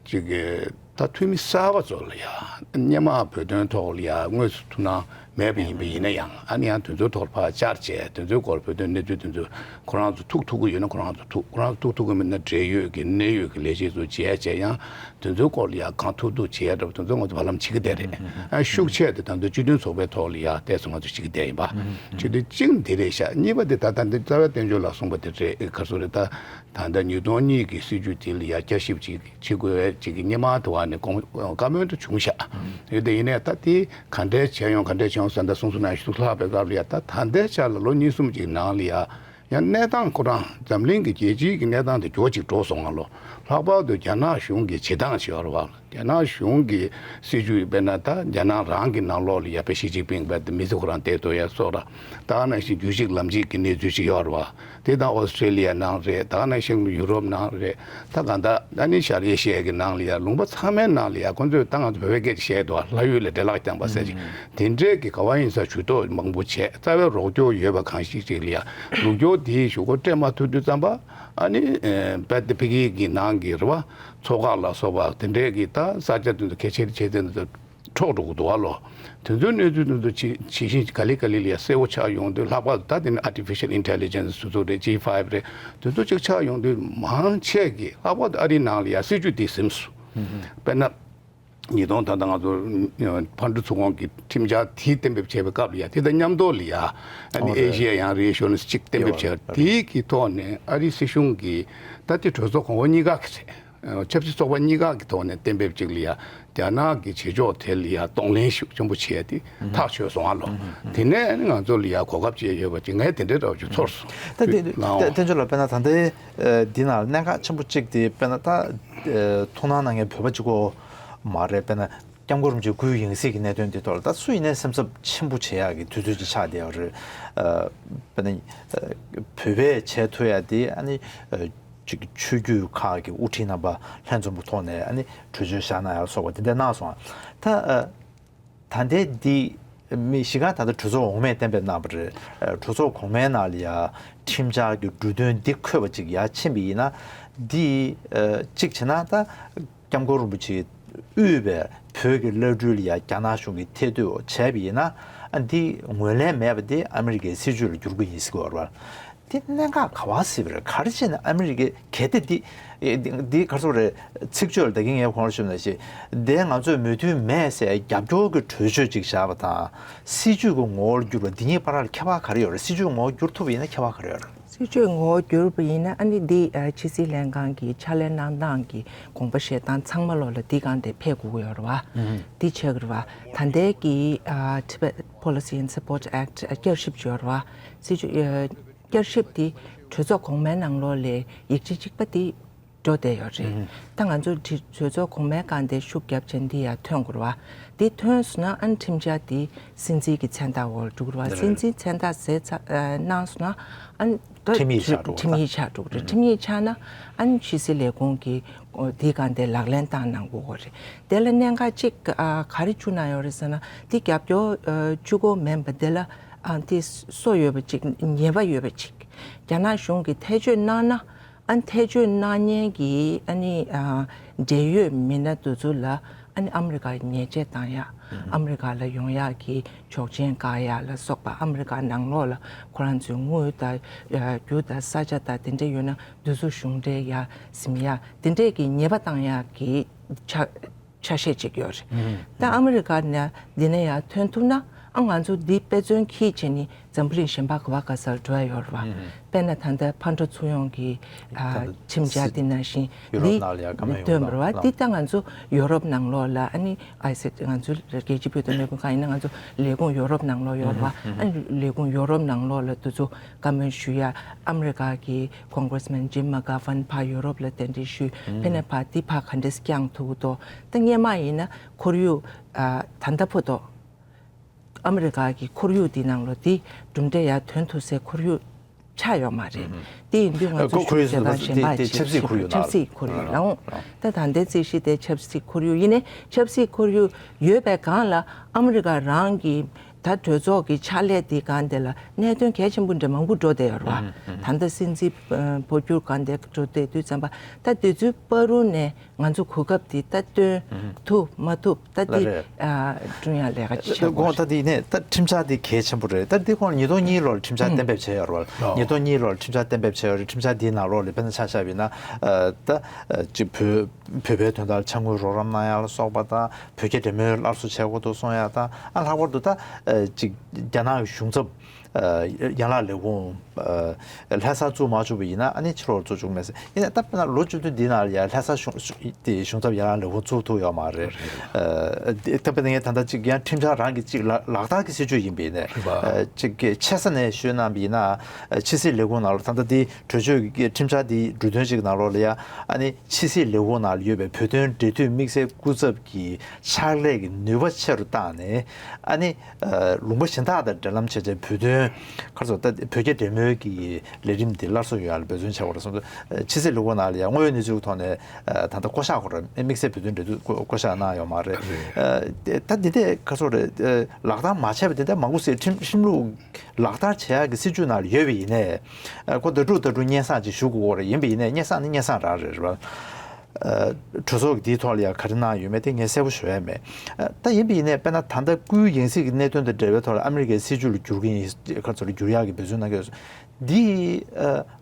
ཅིག་གི་ ད་འཐུས་མི་གསར་པ་ཚོ་ལ་ཡ་སྔོན་མ་བོད་དོན་ཐོག་ལ་ཡ་དངོས་སུ་ཐུགས་སྣང་མེད་པ་ཡིན་པ་ཡིན་ན་ཡང་ཨ་ནི་ཡང་དེ་ཚོའི་ཐོག་ལ་ཕར་བཅར་བྱས་དེ་ཚོའི་སྐོར་བོད་དོན་གནས་ཚུལ་དེ་ཚོ་ཁོ་རང་ཚོ་ཐུག་ཐུབ་ཀྱི་ཡོད་ན་ཁོ་རང་ཚོ་ཐུག་ཁོ་རང་ཚོ་ཐུག་ཐུབ་ཀྱི་མེད་ན་འབྲེལ་ཡོད་ཀྱི་གནད་ཡོད་ཀྱི་ལས་བྱེད་ཚོ་མཇལ་བྱས་ཡང་དེ་ཚོའི་སྐོར་ལ་ཡ་གང་ཐུབ་ཐུབ་བྱེད་ཡ་འདྲ་པོ་དེ་ཚོ་ང་ཚོ་བར་ལམ་བྱེད་ཀྱི་བསྡད་རེད། ཨ་ཤུགས་ཆེ་དེ་ད་དུང་སྤྱི་མཐུན་ཚོགས་པའི་ཐོག་ལ་ཡ་ཏོག་ཙམ་ང་ཚོ་བྱེད་ཀྱི་བསྡད་ཡིན་པ། བྱེད་དུས་གཅིག་འདི་རེད་ཤག་གཉིས་པ་དེ་ད་ལྟ་འདི་རྩ་བའི་བསྟན་བཅོས་ལགས་གསུངས་པ་དེ་རེད། ག་རེ་ཟེར་རེད། ད་ད་ལྟ་ཉིས་སྟོང་གཉིས་ཀྱི་སྲིད་བྱུས་དེ་ལ་ཡ་བསྐྱར་ཞིབ་ཅིག་བྱེད་དགོས་པའི་ཅིག་གི་སྔོན་མ་དེ་བ་ནས་གོང་བཀའ་མོལ་དུ་བྱུང་ཤག་ཡོད་དེ་ཡིན་ནའི་ད་དེ་ག་འདྲས་བྱས་ཡོང་ག་འདྲས་བྱས་ཡོང་ཟེར་ད་གསུང་གསུང་ན་ཤུགས་ལྷག་པའི་སྐབས་ལ་ཡ་ད་ད་ལྟའི་ཆ་ལ་ལོ་གཉིས་གསུམ་ཅིག་ནང་ལ་ཡ་ཡང་གནས་སྟངས་ཁོ་རང་འཛམ་གླིང་གི་རྒྱལ་སྤྱིའི་གི་གནས་སྟངས་དེ་མགྱོགས་ཅིག་འགྲོ་སོང་ང་ལོ། ལྷག་པར་དུ་རྒྱ་ནག་གཞུང་གི་བྱེད་སྟངས་ཤིག་ཡོད་རེད་བ། རྒྱ་ནག་གཞུང་གི་སྲིད་བྱུས་དཔེར་ན་ད་རྒྱ་ནག་རང་གི་ནང་ལོགས་ལ་ཡ་པེ་ཞི་ཅིན་ཕིང་བས་དེ་མི་ཚེ་ཁོ་རང་བསྡད་དོ་ཡ་སོགས་ར། ད་ག་ནང་བཞིན་རྒྱུད་གཅིག་ལམ་གཅིག་གི་གནས་ཚུལ་ཞིག་ཡོད་རེད་བ། དེ་དང་ཨོ་སི་ཀྲེ་ལི་ཡ་ནང་རེད། ད་ག་ནང་བཞིན་ཡུ་རོབ་ནང་རེད། ད་ག་ད་ཨ་ནི་ཤར་ཨེ་ཤི་ཡ་གི་ནང་ལ་ཡ་ལུང་པ་ཚང་མའི་ནང་ལ་ཡ་ཁོ་ཚོས་ད་ང་ཚོ་བོད་པའི་སྐད་ཆ་བཤད་འདུག་ལྷ་ཡུལ་ལ་འདྲེ་ལག་བརྐྱངས་པ་ཟེར་ཅིག་དེ་འདྲས་ཀྱི་ག་བ་ཡིན་ས་ཇུས་གཏོགས་མང་པོ་བྱས་རྩ་བའི་རོགས་སྐྱོར་ཡོད་པ་གང་ཞིག་ཅིག་ལ་ཡ་རོགས་སྐྱོར་དེའི་གཞུག་གུ་སྤྲད་མ་ཐུབ་དུས་ཙམ་པ་ཨ་ནི་ཨ་ཕ་གི་གི་ནང་གི་རེད་བ། ཚོགས་ཁག་ལ་སོགས་པ་དེ་འདྲས་ཀྱི་ད་ས་ཆ་དེ་ཚོ་གལ་ཆེ་ཆེ་དེ་ཚོ་འཕྲོག་འགྲོ་གི་འདུག་བ་ལོ། དེ་ཚོའི་གནས་ཚུལ་དེ་ཚོ་ཇི་ཇི་བཞིན་ག་ལེ་ག་ལེ་ལ་ཡ་གསལ་བོ་ཆགས་ཡོང་དུས་ལྷག་པར་དུ་ད་དེ་ནི་artificial intelligence ཟེར་ཚོ་རེད། ཇི་ཕའི་བི་རེད། དེ་ཚོ་ཅིག་ཆགས་ཡོང་དུས་མང་ཆེ་གི་ལྷག་པར་དུ་ཨ་རིའི་ནང་ལ་ཡ་སྲིད་ཇུས་དེ་ཟིན་སོང་། དཔེར་ན། ཉིས་སྟོང་ད་ལྟ་ང་ཚོ་ཕར་འགྲོ་ཚུར་འོང་གི་ཁྲིམས་འཆར་དེ་གཏན་འབེབས་བྱས་པའི་སྐབས་ལ་ཡ་དེ་དང་མཉམ་དུ་ལ་ཡ་ཨ་ནི་ཨེ་ཤི་ཡ་ཡང་རི་ཨེ་ཤུ་རན་སི་གཅིག་གཏན་འབེབས་བྱས་པ་དེའི་གི་ཐོག་ནས་ཨ་རིའི་སྲིད་གཞུང་གིས་ད་དེ་གྲོས་ཚོགས་གོང་འོག་གཉིས་ཀ་གི་རེད། ཆབ་སྲིད་ཚོགས་པ་གཉིས་ཀ་གི་ཐོག་ནས་གཏན་འབེབས་གཅིག་ལ་ཡ་རྒྱ་ནག་གི་བྱེད་ཕྱོགས་དེ་ལ་ཡ་གདོང་ལེན་ཤུགས་ཆེན་པོ་བྱས་ཏེ་ཐག་ཆོད་སོང་ཨ་ལོ། དེ་ནས་ང་ཚོ་ལ་ཡ་གོ་སྐབས་བྱས་ཡོད་པ་ཅིག་ངས་དེ་འདྲའི་འདྲ་བ་ཅིག་ཚོར་སོང་། ད་དེ་ལའང་བསྟན་བཅོས་ལ་དཔེར་ན་ད་ལྟའི་འདི་ནང་གནད་འགག་ཆེན་པོ་གཅིག་དེ་དཔེར་ན་ད་ཐུགས་སྣང་གནང་མཁན་བོད་པ་གཅིག་པོ་མ་རེད། དཔེར་ན་སྐྱབས་མགོན་རིན་པོ་ཆེ་སྐུའི་ཡང་སྲིད་ཀྱི་གནད་དོན་འདི་ཐོག་ལ་ད་སུ་ཡིན་ནའི་སེམས་འཚབ་ཆེན་པོ་བྱེད་ཡག་གི་དུས་ཚོད་ཅིག་ཆགས་བསྡད་ཡོད་རེད། དཔེར་ན་བོད་པས་བྱེད་ཐུབ་ཡག་དེ་ཨ་ནི། ཅིག་ཆོས་བརྒྱུད་ཁག་གི་དབུ་ཁྲིད་རྣམ་པ་ལྷན་འཛོམས་པོ་ཐོག་ནས་ཨ་ནི་གྲོས་ཆོད་བཞག་གནང་ཡག་སོགས་པ་དེ་འདྲ་གནང་སོང་། ད་ཨ་ད་ལྟའི་འདི་མི་གཞི་ག་ད་ལྟ་གྲོས་ཚོགས་འོག་མས་གཏན་འབེབས་གནང་བ་རེད། གྲོས་ཚོགས་གོང་མའི་ནང་ལ་ཡ་ཁྲིམས་འཆར་གྱི་འབྲུ་དོན་འདི་འཁོད་པ་ཅིག་ཡར་ཕྱིན་པ་ཡིན་ན་འདི་གཅིག་བྱས་ན་ད་སྐྱབས་མགོན་རིན་པོ་ཆེ་དབུས་པའི་བོད་ཀྱི་བླ་སྤྲུལ་ལ་ཡ་རྒྱ་ནག་གཞུང་གིས་ཐེ་གཏོགས་བྱས་པ་ཡིན་ན་ཨ་འདི་ངོས་ལེན་མེད་པ་འདི་ཨ་མི་རི་ཀའི་སྲིད་བྱུས་ལ་འགྱུར་གི་ཡིན་ཟེར་གྱི་ཡོད་རེད་བ། དེ་གནད་འགག་ག་བ་སྲིད་པ་རེད། ག་རེ་བྱས་ནས་ཨ་མི་རི་ཀའི་གལ་ཏེ་འདི་འདི་ག་རེ་ཟེར་དགོས་རེད། ཚིག་བརྗོད་ལ་ད་གིན་ངས་གོང་ལ་ཞུས་པ་ནང་བཞིན་དེ་ང་ཚོས་མོས་མཐུན་མེད་ཟེར་རྒྱབ་སྐྱོར་གྱི་གྲོས་ཆོད་ཅིག་བཞག་པ་དང་སྲིད་བྱུས་ཀྱི་ངོ་བོར་གྱུར་པ་འདི་གཉིས་བར་ལ་ཁྱད་པར་ག་རེ་ཡོད་རེད། སྲིད་བྱུས་ངོ་བོར་གྱུར་ཐུབ་པ་ཡིན་ན་ཁྱད་པར་ག་རེ་ཡོད་རེད། སྲིད་བྱུས་ངོ་བོར་གྱུར་པ་ཡིན་ན་ཨ་ནི་འདི་ཕྱི་སྲིད་ལྷན་ཁང་གི་ཕྱག་ལས་གནང་སྟངས་ཀྱི་དགོངས་པ་བཞེས་སྟངས་ཚང་མ་ལོག་ལ་འདི་སྒང་དེ་ཕེབས་དགོས་ཀྱི་ཡོད་རེད་བ། འདི་བྱེད་དགོས་རེད་བ། ད་ལྟའི་གི་Tibet Policy and Support Act བསྐྱར་ཞིབ་བྱས་ཡོད་རེད་བ། སྲིད་བྱུས། བསྐྱར་ཞིབ་དེ་གྲོས་ཚོགས་གོང་མའི་ནང་ལོགས་ལ་ཡིག་ཆ་གཅིག་པ་དེ་འགྲོ་བསྡད་ཡོད་རེད། ད་ང་ཚོ་གྲོས་ཚོགས་གོང་མའི་སྒང་དེ་ཤུགས་རྒྱབ་བྱས་འདི་ཡར་ཐོན་དགོས་རེད་བ། འདི་ཐོན་སོང་ན་ཨ་ནི་ཁྲིམས་འཆར་དེ་སྲིད་འཛིན་གྱི་མཚན་རྟགས་འོག་ལ་འགྲོ་དགོས་རེད་བ། སྲིད་འཛིན་མཚན་རྟགས་ཟེར་ཚ་གནང་སོང་ན་ཨ་ནི་ད་ཁྲིམས་ཡིག་ཆགས་འགྲོ་ཁྲིམས་ཡིག་ཆགས་འགྲོ་གི་རེད། ཁྲིམས་ཡིག་ཆགས་ན་ཨ་ནི་ཕྱི་སྲིད་ལས་ཁུངས་ཀྱིས་འདིའི་སྒང་དེ་ལག་ལེན་བསྟར་གནང་དགོས་ཀྱི་རེད། དེ་ལ་གནད་འགག་གཅིག་ག་རེ་བཅུག་གནང་ཡོད་རེད་ཟེར་ན་འདི་རྒྱབ་སྐྱོར་བཅུག་དགོས་མིན་པ་དེ་ལ་ཨ་དེ་སོ་ཡོད་པ་ཅིག་ཉེས་པ་ཡོད་པ་ཅིག་རྒྱ་ནག་གཞུང་གིས་ཐེ་གཏོགས་གནང་ན་ཨ་ནི་ཐེ་གཏོགས་གནང་མཁན་གྱི་ཨ་ནི་ཨ་འབྲེལ་ཡོད་མི་སྣ་དེ་ཚོ་ལ་ཨ་ནི་ཨ་མི་རི་ཀར་ཉེས་ཆད་བཏང་ཡག་ཨ་མི་རི་ཀ་ལ་ཡོང་ཡག་གི་ཆོག་མཆན་བཀག་ཡག་ལ་སོགས་པ་ཨ་མི་རི་ཀ་ནང་ལོགས་ལ་ཁོ་རང་ཚོའི་དངུལ་དང་རྒྱུ་དང་ས་ཆ་དང་དེ་འདྲ་ཡོད་ན་དེ་ཚོ་གཞུང་འབྲེལ་ཡར་ཟིན་ཡག་དེ་འདྲས་ཀྱི་ཉེས་པ་བཏང་ཡག་གི་ཆ། ཆ་ཤས་ཅིག་ཡོད་རེད། ད་ཨ་མི་རི་ཀ་ནས་འདི་ནས་ཡར་ཐོན་ཐུབ་ན་ཨ་ང་ཚོ་འདི་དཔེ་མཚོན་གྱིས་བྱས་ནས་འཛམ་བུ་གླིང་གཞན་པ་ག་བ་ག་སར་འགྲོ་ཡ་ཡོད་རེད་བ། དཔེར་ན་ད་ལྟ་ཕར་འགྲོ་ཚུར་འོང་གི་ཨ་ཁྲིམས་འཆར་འདི་ནང་བཞིན་འདི་ཐོན་པ་རེད་བ། འདི་ལྟ་ང་ཚོ་ཡོ་རོབ་ནང་ལོགས་ལ་ཨ་ནི་ཨའི་སི་ང་ཚོ་རྒྱལ་སྤྱིའི་བོད་དོན་ལས་ཁུངས་ཁག་ཡིན་ན་ང་ཚོ་ལས་ཁུངས་ཡོ་རོབ་ནང་ལོགས་ཡོད་རེད་བ། ཨ་ནི་ལས་ཁུངས་ཡོ་རོབ་ནང་ལོགས་ལ་དེ་ཚོ་བཀའ་མོལ་ཞུ་ཡ་ཨ་མི་རི་ཀ་གི་Congressman Jim McGovern ཕར་ཡོ་རོབ་ལ་གདན་འདྲེན་ཞུས། དཔེར་ན་ཕར་འདི་ཕར་ག་འདྲས་བསྐྱངས་ཐུབ་ཀྱི་འདུག་ད་སྔོན་མ་ཡིན་ན་ཁོར་ཡུག་ཨ་ད་ལྟ་བར་དུ་ཨ་མི་རི་ཀ་གི་ཁོར་ཡུག་འདི་ནང་ལོགས་འདི་གྲུབ་འབྲས་ཡར་ཐོན་ཐུབ་སའི་ཁོར་ཡུག་ཆགས་ཡོད་མ་རེད། དེ་ཡིན་དུས་ང་ཨ་ཚོ་ཁོ་ཁོར་ཡུག་ཞུ་དང་ཟེར་གཞན་པ་དེ་ཆེ་ཆབ་སྲིད་ཁོར་ཡུག་ཆབ་སྲིད་ཁོར་ཡུག་ནང་ལ་ལའང་ད་ད་ལྟའི་རྩིས་གཞི་དེ་ཆབ་སྲིད་ཁོར་ཡུག་ཡིན་ནའི་ཆབ་སྲིད་ཁོར་ཡུག་ཡོད་པའི་སྒང་ལ་ཨ་མི་རི་ཀ་རང་གི་ ད་གྲོས་ཚོགས་ཀྱི་ཕྱག་ལས་འདི་སྒང་དེ་ལ་གནད་དོན་གལ་ཆེན་པོ་འདྲ་མང་པོ་འགྲོ་བསྡད་ཡོད་རེད་བ། ད་ལྟ་སྲིད་འཛིན་འཕོ་འགྱུར་སྒང་དེ་འགྲོ་བསྡད་དུས་ཙམ་པ་ད་དེ་ཚོའི་བར་དུ་ནས་ང་ཚོ་གོ་སྐབས་འདི་ད་སྟོན་ཐུབ་མ་ཐུབ་ད་འདི་ལ་རེད། ཨ་ཀྲུང་དབྱང་ལས་ཀ་ཅིག་ད་ཆགས་དགོས་དགོངས་ད་འདི་ནས་ད་ཁྲིམས་འཆར་འདི་གལ་ཆེན་པོ་རེད། ད་འདི་ཁོང་ཉིས་སྟོང་གཉིས་ལོར་ཁྲིམས་འཆར་གཏན་འབེབས་བྱས་ཡོད་རེད་བ། ཉིས་སྟོང་གཉིས་ལོར་ཁྲིམས་འཆར་གཏན་འབེབས་བྱས་ཡོད་རེད། ཁྲིམས་འཆར་འདིའི་ནང་ལོགས་ལ་དཔེར་ན་ཆ་བཞག་པ་ཡིན་ན་ད་ཅིག་བོད་བོད་པའི་དོན་དག་ལ་ཕྱག་དངུལ་རོགས་རམ་གནང་ཡག་ལ་སོགས་པ་དང་བོད་རྒྱ་འབྲེལ་མོལ་སླར་གསོ་བྱེད་དགོས་འདུག་གསུང་ཡག་དང་ཨ་ལྷག་པར་དུ་ད་ཅིག་རྒྱ་ནག་གི་གཞུང་ཚབ་ཡན་ལག་ལས་ཁུངས་ལྷ་སར་བཙུགས་མ་བཅུག་པ་ཡིན་ན་ཨ་ནི་ཕྱི་ལོགས་བཙུགས་བཅུག་མེད་ཟེར། ཡིན་ནའི་ད་དཔེར་ན་ལོ་བཅུ་བདུན་འདི་ནང་ལ་ཡང་ལྷ་སར་གཞུང་དེ་གཞུང་ཚབ་ཡན་ལག་ལས་ཁུངས་བཙུགས་ཐུབ་ཡོད་མ་རེད། ད་དཔེར་ན་ངས་ད་ལྟ་ཅིག་ཡང་ཁྲིམས་འཆར་རང་གི་ཅིག་ལག་ལག་བསྟར་གྱི་སྲིད་བྱུས་ཡིན་པ་ཡིན་ནའི་ཅིག་ཆེ་ས་ནས་ཞུས་གནང་བ་ཡིན་ན་ཕྱི་སྲིད་ལས་ཁུངས་ནང་ལ་ད་ལྟ་དེ་གྲོས་ཆོད་ཀྱི་ཁྲིམས་འཆར་དེའི་འབྲུ་དོན་ཅིག་ནང་ལོགས་ལ་ཡང་ཨ་ནི་ཕྱི་སྲིད་ལས་ཁུངས་ནང་ལ་ཡོད་པའི་བོད་དོན་འབྲེལ་མཐུད་དམིགས་བསལ་སྐུ་ཚབ་ཀྱི་ཕྱག་ལས་ཀྱི་ནུས་པ་ཆེ་རུ་བཏང་ནས་ཨ་ནི་ལུང་པ་གཞན་དག་དང་འབྲེལ་ལམ་བྱས་བྱས་བོད་དོན་ག་རེ་ཟེར་ད་བོད་རྒྱ་འབྲེལ་མོལ་གྱི་ལས་རིམ་འདི་སླར་གསོ་ཡོང་ཡག་ལ་འབད་བརྩོན་བྱ་དགོས་རེད་གསུངས་འདུག་ཕྱི་སྲིད་ལས་ཁུངས་ནང་ལ་ཡང་དངོས་ཡོད་གནས་ཚུལ་གྱི་ཐོག་ནས་ད་ལྟ་བསྐོ་གཞག་ཁོ་རང་དམིགས་བསལ་བོད་དོན་འབྲེལ་མཐུད་བསྐོ་བསྐོ་གཞག་གནང་ཡོད་མ་རེད། ད་འདི་འདྲས་ག་རེ་ཟེར་རེད་ལག་བསྟར་མ་བྱས་པ་དེ་འདྲ་མང་པོ་ཟེར་ཁྲིམས་ཁྲིམས་ལུགས་ལག་བསྟར་བྱེད་ཡག་གི་སྲིད་བྱུས་ནང་ལ་ཡོད་པ་ཡིན་ནའི་ཁོ་ད་དྲུག་ད་དྲུག་སྙན་སེང་ཅིག་ཞུ་དགོས་ཀྱི་རེད། ཡིན་པ་ཡིན་ནའི་སྙན་སེང་ནི་སྙན་སེང་རང་རེད་རེད་པ། གྲོས་ཚོགས་ཀྱི་དེའི་ཐོག་ལ་ཡང་ག་རེ་གནང་ཡོད་མེད་དེ་ངས་གསལ་པོ་ཞུ་ཡ་མེད། ད་ཡིན་པ་ཡིན་ནའི་དཔེར་ན་ད་ལྟ་སྐུའི་ཡང་སྲིད་ཀྱི་གནད་དོན་དང་འབྲེལ་བའི་ཐོག་ལ་ཨ་མི་རི་ཀའི་སྲིད་བྱུས་ལ་བསྒྱུར་གྱི་ཡིན་ཁ་ཚོ་ལ་བསྒྱུར་ཡག་གི་འབད་བརྩོན་གནང་གི་ཡོད། འདི་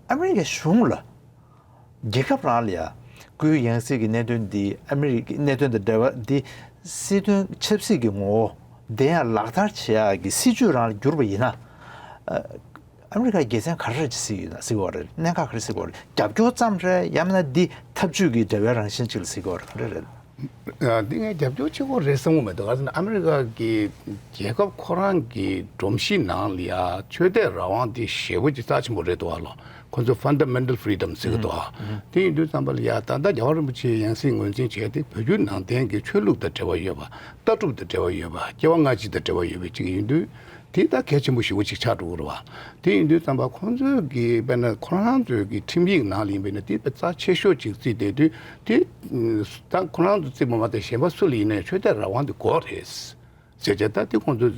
ཨ་མི་རི་ཀའི་གཞུང་ལ་རྒྱལ་ཁབ་རང་ལ་ཡང་སྐུའི་ཡང་སྲིད་ཀྱི་གནད་དོན་འདི་ཨ་མི་རི་ཀའི་གནད་དོན་དང་འབྲེལ་བ་འདི་སྲིད་དོན་ཆབ་སྲིད་ཀྱི་ངོ་བོ་དེ་ཡང་ལག་བསྟར་བྱེད་ཡག་གི་སྲིད་བྱུས་རང་ལ་བསྒྱུར་བ་ཡིན་ན། ཨ་མི་རི་ཀའི་དགེ་མཚན་ག་རེ་རེད་ཅེས་ཟེར་ཡོད་ན་ཟེར་གྱི་ཡོད་རེད། གནད་འགག་ག་རེ་ཟེར་གྱི་ཡོད་རེད། རྒྱབ་སྐྱོར་ཙམ་རེད་ཡང་མིན་ན་འདི་འཐབ་ཇུས་ཀྱི་འབྲེལ་བའི་རང་བཞིན་ཅིག་ལ་ཟེར་གྱི་ཡོད་རེད། ག་རེ་རེད། ཨ་འདི་ངས་རྒྱབ་སྐྱོར་ཆེ་པོ་རེད་བསམ་གྱི་མི་འདུག་ག་རེ་ཟེར་ན་ཨ་མི་རི་ཀ་གི་རྒྱལ་ཁབ་ཁོ་རང་གི་སྒྲོམ་གཞི་ནང་ལ་ཡ་ཆོས་དད་རང་དབང་འདི་ཞེ་པོ་ཅིག་རྩ་ཆེན་པོ་རེད་འདུག་ག་ལོ། ཁོ་ཚོ་Fundamental Freedom ཟེར་གྱི་འདུག་ག་དེ་ཡིན་དུས་ཙམ་པ་ལ་ཡ་ད་ལྟ་རྒྱལ་བ་རིན་པོ་ཆེའི་ཡང་སྲིད་ངོས་འཛིན་བྱས་ཏེ་བོད་བརྒྱུད་ནང་བསྟན་གྱི་ཆོས་ལུགས་དང་འབྲེལ་བ་ཡོད་པ། ལྟ་གྲུབ་དང་འབྲེལ་བ་ཡོད་པ། སྐྱེ་བ་སྔ་ཕྱི་དང་འབྲེལ་བ་ཡོད་པའི་ཅིག་ཡིན་དུས། དེ་ད་གལ་ཆེན་པོ་ཞེ་པོ་ཅིག་ཆགས་འགྲོ་གི་རེད་བ། དེ་ཡིན་དུས་ཙམ་པ་ཁོང་ཚོས་ཀྱི་དཔེར་ན་ཁོ་རང་ཚོའི་ཀྱི་ཁྲིམས་ཡིག་ནང་ལ་ཡིན་པས་ན་དེ་དཔེ་རྩ་ཆེ་ཤོས་ཅིག་བརྩིས་བསྡད་དུས་དེ་ད་ཁོ་རང་ཚོ་བརྩིས་པ་མ་གཏོགས་གཞན་པ་སུ་ལ་ཡིན་ནའི་ཆོས་དད་རང་དབང་དེ་དགོས་རེད་ཟེར་བྱས་ད་དེ་ཁོང་ཚོས་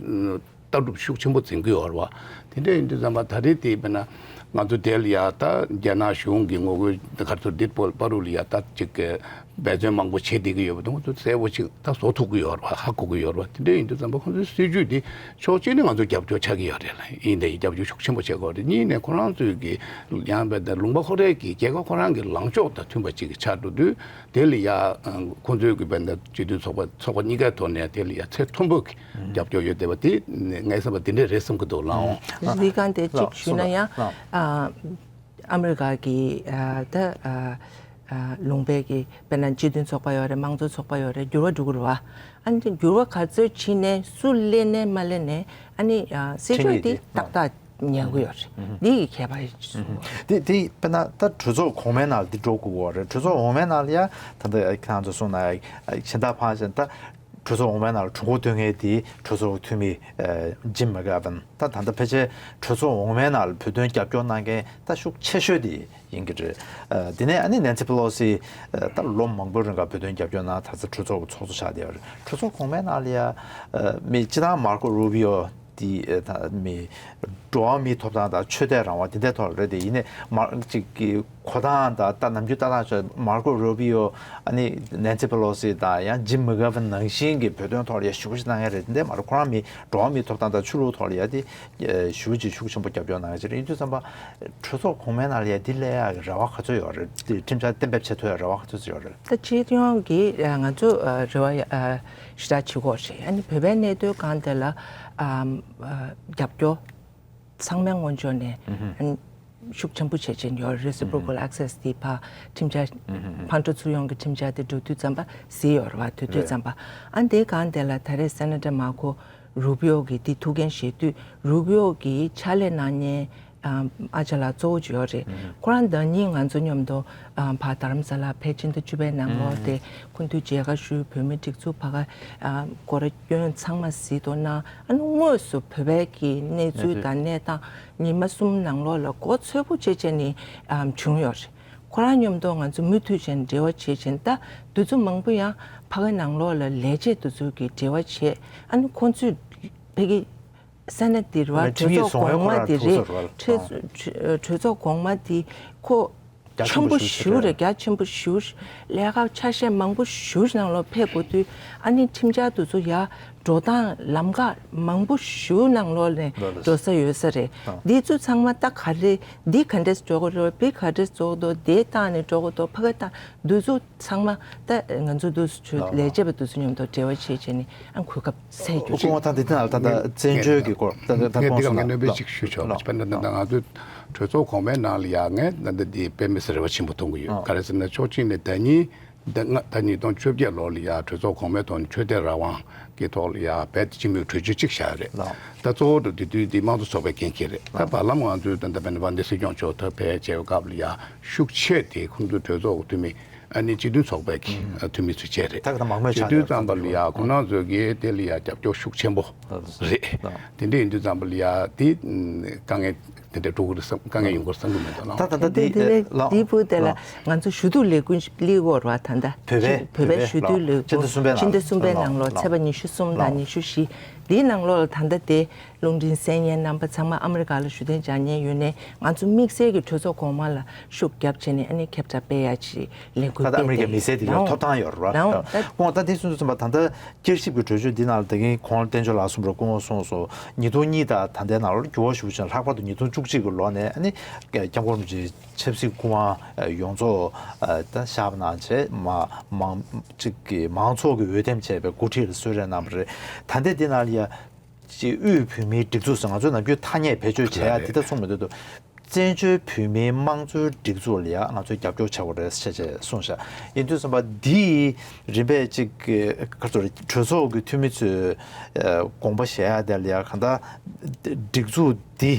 ལྟ་གྲུབ་ཤུགས་ཆེན་པོ་འཛིན་གྱི་ཡོད་རེད་བ། དེ་འདྲ་ཡིན་དུས་ཙམ་པ་ད་རེས་དེ་དཔེར་ན་ང་ཚོ་དེ་ལ་ཡ་ད་རྒྱ་ནག་གཞུང་གི་ངོ་རྒོལ་ག་ཚོད་འདི་པོ་པ་རུ་ལ་ཡ་ད་ཅིག་གི་འབད་བརྩོན་མང་པོ་བྱེད་བསྡད་ཀྱི་ཡོད་པ་དང་ཁོང་ཚོ་གསལ་པོ་ཅིག་ད་བཟོ་ཐུབ་ཀྱི་ཡོད་རེད་བ། ཧ་གོ་གི་ཡོད་རེད་བ། དེ་འདྲ་ཡིན་དུས་ཙམ་པ་ཁོང་ཚོའི་སྲིད་ཇུས་དེ་ཕྱོགས་གཅིག་ནས་ང་ཚོ་རྒྱབ་སྐྱོར་ཆགས་ཀྱི་ཡོད་རེད་ལ། ཡིན་ནའི་རྒྱབ་སྐྱོར་ཤུགས་ཆེན་པོ་བྱེད་དགོས་རེད། གཉིས་ནས་ཁོ་རང་ཚོའི་གི་ཡང་བས་ད་ལུང་པ་ཁོ་རའི་གི་རྒྱལ་ཁབ་ཁོ་རང་གི་ལངས་ཕྱོགས་དང་མཐུན་པ་ཅིག་གི་ཆགས་འགྲོ་དུས་དེ་ལ་ཡ་ཁོང་ཚོའི་གི་བས་ད་སྤྱི་མཐུན་ཚོགས་པ་ཚོགས་པ་གཉིས་ཀའི་ཐོག་ནས་དེ་ལ་ཡ་ཚད་མཐོན་པོ་གི་རྒྱབ་སྐྱོར་ཡོད་བསྡད་པ་དེ་ངའི་བསམ་པ་དེ་འདྲས་རེད་བསམ་གི་འདུག་ལགས་འོང་། འདི་གང་དེ་གཅིག་ཞུས་ན་ཡང་། ཨ་མི་རི་ཀ་གི་ཨ་ད་ཨ་ཨ་ལུང་པའི་གི་དཔེར་ན་སྤྱི་མཐུན་ཚོགས་པ་ཡོད་རེད། དམངས་གཙོ་ཚོགས་པ་ཡོད་རེད། འགྱུར་བ་འགྲོ་གི་རེད་བ། ཨ་ནི་འགྱུར་བ་ག་ཚོད་ཕྱིན་ནས་སུ་སླེབས་ནས་མ་སླེབས་ནས་ཨ་ནི་ཨ་སྲིད་ཕྲན་ཕྱོགས་ཡིག་དེ་དེ་ཏག་ཏག་ཉར་གི་ཡོད་རེད། འདི་ཡི་ཁྱད་པར་ཡིན་གསུངས། དེ་དེ་དཔེར་ན་ད་གྲོས་ཚོགས་གོང་མའི་ནང་ལ་འདི་འགྲོ་དགོས་ཀྱི་ཡོད་རེད། གྲོས་ཚོགས་འོག་མའི་ནང་ལ་ཡ་ད་ལྟ་ཁྱེད་རང་ཚོ་གསུངས་ན་ཡ་གཞན་དག་ཕངས་ཤིང་ད། གྲོས་ཚོགས་འོག་མའི་ནང་ལ་གྲོས་འགོ་འདོན་མཁན་དེ་གྲོས་ཚོགས་འཐུས་མི་ཇིམ་མེག་གྷ་ཝན་ད་ད་ལྟ་ཕལ་ཆེར་གྲོས་ཚོགས་འོག་མའི་ནང་ལ་བོད་དོན་རྒྱབ་སྐྱོར་གནང་མཁན་ད་ཤུགས་ཆེ་ཤོས་དེ་ཡིན་གྱི་རེད། དེ་ནས་ཨ་ནི་ནེན་སི་པེ་ལོ་སི་ད་ལོ་མང་པོའི་རིང་ག་བོད་དོན་རྒྱབ་སྐྱོར་གནང་། ད་ཚོ་གྲོས་ཚོགས་ཀྱི་ཚོགས་གཙོ་ཆགས་བསྡད་ཡོད་རེད། གྲོས་ཚོགས་གོང་མའི་ནང་ལ་ཡ་མི་སྤྱི་བཏང་མར་ཀོ་རུ་བི་ཡོ་དེ་ད་མི་འགྲོ་བ་མིའི་ཐོབ་ཐང་དང་ཆོས་དད་རང་དབང་དེ་འདྲའི་ཐོག་ལ་རེད་དེ། ཡིན་ནའི་མ་གཅིག་གི་གོ་སྟངས་དང་ད་ནམ་རྒྱུན་ལྟ་སྟངས་ཤོད་མར་ཀོ་རུ་བི་ཡོ་ཨ་ནི་ནེན་སི་པེ་ལོ་སི་དང་ཡང་ཇིམ་མེག་གྷ་ཝན་ནང་བཞིན་གྱི་བོད་དོན་ཐོག་ལ་ཡ་ཞུ་ཞིག་གནང་མཁན་རེད། དེ་འདྲ་མ་རེད། ཁོ་རང་མི་འགྲོ་བ་མིའི་ཐོབ་ཐང་དང་ཆོས་ལུགས་ཐོག་ལ་ཡ་དེ་ཞུ་ཅིག་ཤུགས་ཆེན་པོ་རྒྱབ་སྐྱོར་གནང་མཁན་ཅིག་རེད། ཡིན་དུས་ཙམ་པ་གྲོས་ཚོགས་གོང་མའི་ནང་ལ་ཡ་དེ་སླེབས་ཡག་གི་རེ་བ་ག་ཚོད་ཡོད་རེད། དེ་ཁྲིམས་འཆར་གཏན་འབེབས་བྱེད་ཐུབ་ཡག་རེ་བ་ག་ཚོད་ཅིག་ཡོད་རེད། ད་སྤྱི་ཡོངས་ཀྱི་ང་ཚོ་རེ་བ་ཞེ་དྲག་བྱེད་དགོས་རེད། ཨ་ནི་བོད་པའི་གནད་དོན་སྒང་དེ་ལ་རྒྱབ་སྐྱོར། ཚང་མའི་ངོས་ཕྱོགས་ནས་ཤུགས་ཆེན་པོ་བྱེད་ཀྱིན་ཡོད། Reciprocal Access དེ་ཕར་ཁྲིམས་འཆར་ཕར་འགྲོ་ཚུར་ཡོང་གི་ཁྲིམས་འཆར་དེ་འགྲོ་དུས་ཙམ་པ་གཟིགས་ཡོད་རེད་བ། དུས་དུས་ཙམ་པ་ཨ་འདི་སྒང་དེ་ལ་ད་རེས་སེ་ནེ་ཊར་མར་ཀོ་རུ་བི་ཡོ་གི་དེ་ཐུགས་འགན་བཞེས་དུས་རུ་བི་ཡོ་གི་ཕྱག་ལས་གནང་མཁན་ཨ་ཅག་ལགས་གཙོ་བོ་ཅིག་ཡོད་རེད། ཁོ་རང་ཟླ་ཉིན་ང་ཚོ་མཉམ་དུ་ཕར་རྡ་རམ་ས་ལ་ཕེབས་ཕྱིན་ཟླ་བཅུ་པའི་ནང་ལོགས་དེ་སྐུ་མདུན་མཇལ་ཁ་ཞུས། བོད་མི་སྒྲིག་འཛུགས་ཕར་ཁ་སྐོར་སྐྱོད་ཚང་མ་གཟིགས་ཐུབ་ན་ཨ་ནི་དངོས་སུ་བོད་པའི་གི་གནས་ཚུལ་དང་གནས་སྟངས། ཉི་མ་གསུམ་ནང་ལོགས་ལ་མགོ་ཚོས་པོ་བྱས་བྱས་ནས་ཨམ་བྱུང་ཡོད་རེད། ཁོ་རང་མཉམ་དུ་ང་ཚོ་མུ་མཐུད་བྱས་ནས་འབྲེལ་བ་བྱས་བྱས་ནས་ད་དུས་ཚོད་མང་པོ་ཡང་ཕ་གི་ནང་ལོགས་ལ་ལས་བྱེད་དེ་ཚོ་གི་འབྲེལ་བ་བྱས། ཨ་ནི་ཁོང་ཚོས་ཕ་གི་ སེ་ནེ་ཊི་འདི་རེད་བ། གྲོས་ཚོགས་གོང་མ་འདི་རེད། གྲོས་གྲོས་ཚོགས་གོང་མ་འདི་ཁོ་རྒྱ་ཆེན་པོ་ཞེ་པོ་ཅིག་རེད། རྒྱ་ཆེན་པོ་ཞེ་པོ་ཅིག་རེད། ལས་ཀ་ཆ་ཤས་མང་པོ་ཞེ་པོ་ནང་ལོགས་ཕེབས་དགོས་དུས། ཨ་ནི་ཁྲིམས་འཆར་དེ་ཚོ་ཡར་འགྲོ་སྟངས་ལམ་ཁ་མང་པོ་ཞེ་པོ་ནང་ལོགས་ནས་འགྲོ་ས་ཡོད་ས་རེད། འདི་ཚོ་ཚང་མ་ད་ག་རེ། འདི་ག་འདྲས་འགྲོ་གི་རེད། འདི་ག་འདྲས་འགྲོ་གི་འདུག་འདི་བཏང་ནས་འགྲོ་གི་འདུག་ཕ་གི་བཏང་། འདི་ཚོ་ཚང་མ་ད་ང་ཚོ་འདུག་ཚོད་ལས་བྱེད་པ་འདུག་ཚོ་མཉམ་དུ་འབྲེལ་བ་བྱེད་བྱས་ནས་ཨང་གོ་སྐབས་སེལ་རྒྱུ་རེད། སྐུ་ངོ་ད་འདི་དེ་ནང་ལ་ད་ལྟ་བཙན་བྱོལ་གྱི་སྐོར་ད་ད་ད་ངས་འདི་ག་ངས་གནོན་པ་གཅིག་ཞུ་ཆོག་དཔེར་ན་ད་ལྟ་ང་ཚོའི་གྲོས་ཚོགས་གོང་མའི་ནང་ལ་ཡ་ངས་ད་ལྟ་འདི་དཔེ་མི་སྲིད་རེ་བ་ཆེན་པོ་མཐོང་གི་ཡོད། ག་རེ་ཟེར་ན་ཕྱོགས་གཅིག་ནས་ཟླ་ཉིན་ད་ལྔ་ད་ཉིས་སྟོང་བཅོ་བརྒྱད་ལོ་ལ་ཡ་གྲོས་ཚོགས་གོང་མའི་ཐོག་ནས་ཆོས་དད་རང་དབང་གི་ཐོག་ལ་ཡ་རྦད་དེ་སྤྱི་མོས་གྲོས་ཆོད་གཅིག་བཞག་ཡོད་རེད། ད་གཙོ་བོ་འགྲོ་དེ་དུས་དེ་དམངས་གཙོ་ཚོགས་པའི་འགན་འཁྱེར་རེད། ད་བར་ལམ་ང་ཚོས་ད་ལྟ་བན་བན་དེ་སྲིད་སྐྱོང་མཆོག་ཐོབ་ཕེབས་བྱས་སྐབས་ལ་ཡ་ཤུགས་ཆེ་དེ་ཁོང་ཚོའི་གྲོས་ཚོགས་ཀྱི་འཐུས་མི་ཨ་ནི་སྤྱི་མཐུན་ཚོགས་པའི་འཐུས་མི་ཚོ་བྱས་རེད། ད་ག་ད་མང་མོས་བྱས་དུས་ཙམ་པ་ལ་ཡ་ཁོང་རྣམ་ཚོས་ཀྱིས་དེ་ལ་ཡ་རྒྱབ་སྐྱོར་ཤུགས་ཆེན་པོ་རེད། དེ་འདྲ་ཡིན་དུས་ཙམ་པ་ལ་ཡ་དེ་དཀའ་ངལ་དེ་འདྲ་འགྲོ་གི་རེད་བསམ། དཀའ་ངལ་ཡོང་གི་རེད་བསམ་གི་མེད་དོ་ལགས། ད་ད་ལྟ་དེ་དེ་དེ་ལས་ལགས་དེའི་བུ་དེ་ལ་ལགས། ང་ཚོ་ཞུ་གཏུག་ལས་འགུལ་སླེབས་ཡོད་རེད་བ། ད་ལྟ་བོད་པའི་བོད་པའི་ཞུ་གཏུག་ལས་འགུལ་སྤྱི་ཟླ་གསུམ་པའི་ནང་སྤྱི་ཟླ་གསུམ་པའི་ནང་ལོ་ཚེས་པ་ཉི་ཤུ་གསུམ་དང་ཉི་ཤུ་བཞི་འདིའི་ནང་ལོགས་ལ་ད་ལྟ་དེ་རླུང་འཕྲིན་གསན་མཁན་རྣམ་པ་ཚང་མ་ཨ་མི་རི་ཀ་ལ་བཞུགས་གདན་འཇགས་མཁན་ཡོད་ནའི་ང་ཚོ་དམིགས་བསལ་གྱི་གྲོས་ཚོགས་གོང་མ་ལ་ཤུགས་རྒྱབ་བྱས་ནས་ཨ་ནི་ཁྱབ་བསྒྲགས་སྤེལ་ཡ་ཆེད་ལས་འགུལ་ད་ལྟ་ཨ་མི་རི་ཀའི་མི་སེར་དེ་ལ་ཐོབ་ཐང་ཡོད་རེད་བ། ད་ད་ཁོང་ད་དེ་སུན་སུ་ཙམ་པ་ད་ལྟ་བསྐྱར་ཞིབ་ཀྱི་གྲོས་ཆོད་འདི་ནང་ལ་ད་གིན་གོང་ལ་བསྟན་ཆོས་ལགས་གསུངས་པ་རེད། སྐུ་ངོ་གསུངས་སོང་། ཉིས་སྟོང་གཉིས་དང་ད་ལྟའི་ནང་ལོགས་འགྱུར་བ་ཞེ་པོ་ཅིག་ལྷག་པར་དུ་ཉིས་སྟོང་བཅུ་གཅིག་གི་ལོ་ནས་ཨ་ནི་སྐྱབས་མགོན་རིན་པོ་ཆེའི་ཆབ་སྲིད་སྐུ་དབང་ཡོངས་རྫོགས་ད་བཞག་པ་ནང་བྱས་མ་མང་གཅིག་གི་མང་ཚོགས་ཀྱི་འོས་འདེམས་བྱས་པའི་འགོ་ཁྲིད་ལ་གསོལ་རས་གནང་བ་རེད། ད་ལྟའི་འདི་ནང་ལ་ཡ་ཅིག་དབུས་བོད་མིའི་སྒྲིག་འཛུགས་སུ་ང་ཚོས་ནམ་རྒྱུན་ཐ་སྙད་བེད་སྤྱོད་བྱེད་ཡ་འདི་ལྟ་གསུངས་མི་འདུག་འདུག་བཙན་བྱོལ་བོད་མིའི་དམངས་གཙོའི་སྒྲིག་འཛུགས་ལ་ཡ་ང་ཚོས་རྒྱབ་སྐྱོར་བྱ་དགོས་རེད་ཟེར་བྱས་གསུངས་ཤག་ཡིན་དུས་ཙམ་པ་འདིའི་རིམ་པས་ཅིག་ག་ཚོད་རེད། གྲོས་ཚོགས་ཀྱི་འཐུས་མི་ཚོས་དགོངས་པ་བཞེས་ཡ་དེ་ལ་ཡ་གང་ལྟར་སྒྲིག་འཛུགས་འདི་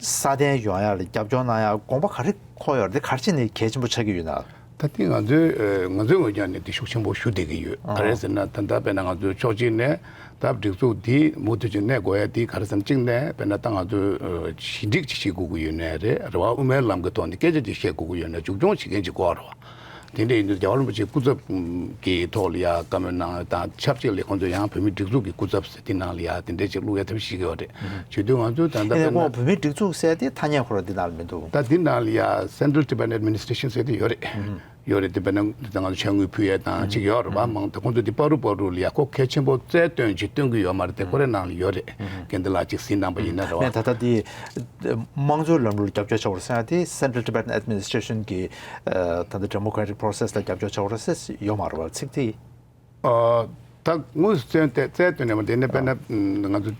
སྲ་བརྟན་ཡོང་ཡ་ལ་རྒྱབ་སྐྱོར་གནང་ཡ་དགོངས་པ་ག་རེ་འཁོར་ཡོད་རེད། ག་རེ་བྱས་ནས་གལ་ཆེན་པོ་ཆགས་ཀྱི་ཡོད་ན། ད་ཐེངས་ང་ཚོའི་ང་ཚོའི་ངོས་ཀྱང་ནས་དེ་ཤུགས་ཆེན་པོ་ཞུ་བསྡད་ཀྱི་ཡོད། ག་རེ་ཟེར་ན་ད་ལྟ་དཔེར་ན་ང་ཚོའི་ཕྱོགས་གཅིག་ནས་ད་སྒྲིག་འཛུགས་འདི་མུ་མཐུད་ཀྱི་གནས་དགོས་ཡ་དེ་ག་རེ་ཟེར་ན་གཅིག་ནས་དཔེར་ན་ད་ང་ཚོས་ཞི་འགྲིག་ཅིག་བྱེད་དགོས་ཀྱི་ཡོད་ནའི་རེད། རེ་བ་དབུ་མའི་ལམ་གྱི་ཐོག་ནས་སྐད་ཆ་ཅིག་བཤད་དགོས་ཀྱི་ཡོད་ན་མཇུག་སྐྱོང་བྱེད་མཁན་ཅིག་དགོས་རེད་བ། དེ་འདྲ་ཡིན་དུས་རྒྱལ་བ་རིན་པོ་ཆེའི་སྐུ་ཚབ་ཀྱི་ཐོག་ལ་ཡ་བཀའ་མོལ་གནང་དང་ཆབས་ཅིག་ལ་ཁོང་ཚོ་ཡང་བོད་མིའི་སྒྲིག་འཛུགས་ཀྱི་སྐུ་ཚབ་ཟེར་དེ་ནང་ལ་ཡ་དེ་འདྲ་ཅིག་བླུག་ཡ་ཐབས་ཤེས་བྱེད་ཀྱི་ཡོད་རེད། བྱེད་དུས་ང་ཚོས་ད་ལྟ་ཨེ་དཔེར་ན་ཁོང་བོད་མིའི་སྒྲིག་འཛུགས་ཟེར་དེ་ཐ་སྙད་ཁོ་རང་འདི་ནང་ལ་མི་འདུག་ད་འདི་ནང་ལ་ཡ་Central Tibetan Administration ཟེར་དེ་ཡོད་རེད། ཡོད་རེད། དེ་དཔེར་ན་ད་ང་ཚོ་ཕྱག་དངུལ་ཕུལ་ཡས་དང་ཅིག་ཡོད་རེད་བ། མང་དུ་ཁོང་ཚོ་དེ་པ་རུ་པ་རུ་ལ་ཡ་ཁོ་གལ་ཆེན་པོ་རྩལ་སྟོན་ཅིག་སྟོན་གྱི་ཡོད་མ་རེད་དེ་ཁོ་རའི་ནང་ལ་ཡོད་རེད། རྒན་དེ་ལགས་ཅིག་གཟིགས་གནང་པ་ཡིན་ན་རེད་བ། ད་ལྟ་དེ་དམངས་གཙོའི་ལམ་ལུགས་ལ་རྒྱབ་སྐྱོར་བྱ་དགོས་ཟེར་ཡ་དེ་Central Tibetan Administration གི་ད་ལྟ་Democratic Process ལ་རྒྱབ་སྐྱོར་བྱ་དགོས་རེད་ཟེར་ཡོད་མ་རེད་བ། ཚིག་དེ་ད་དངོས་སུ་བཙན་ཏེ་རྩལ་སྟོན་ནས་མ་དེ་ནས་དཔེར་ན་ང་ཚོ་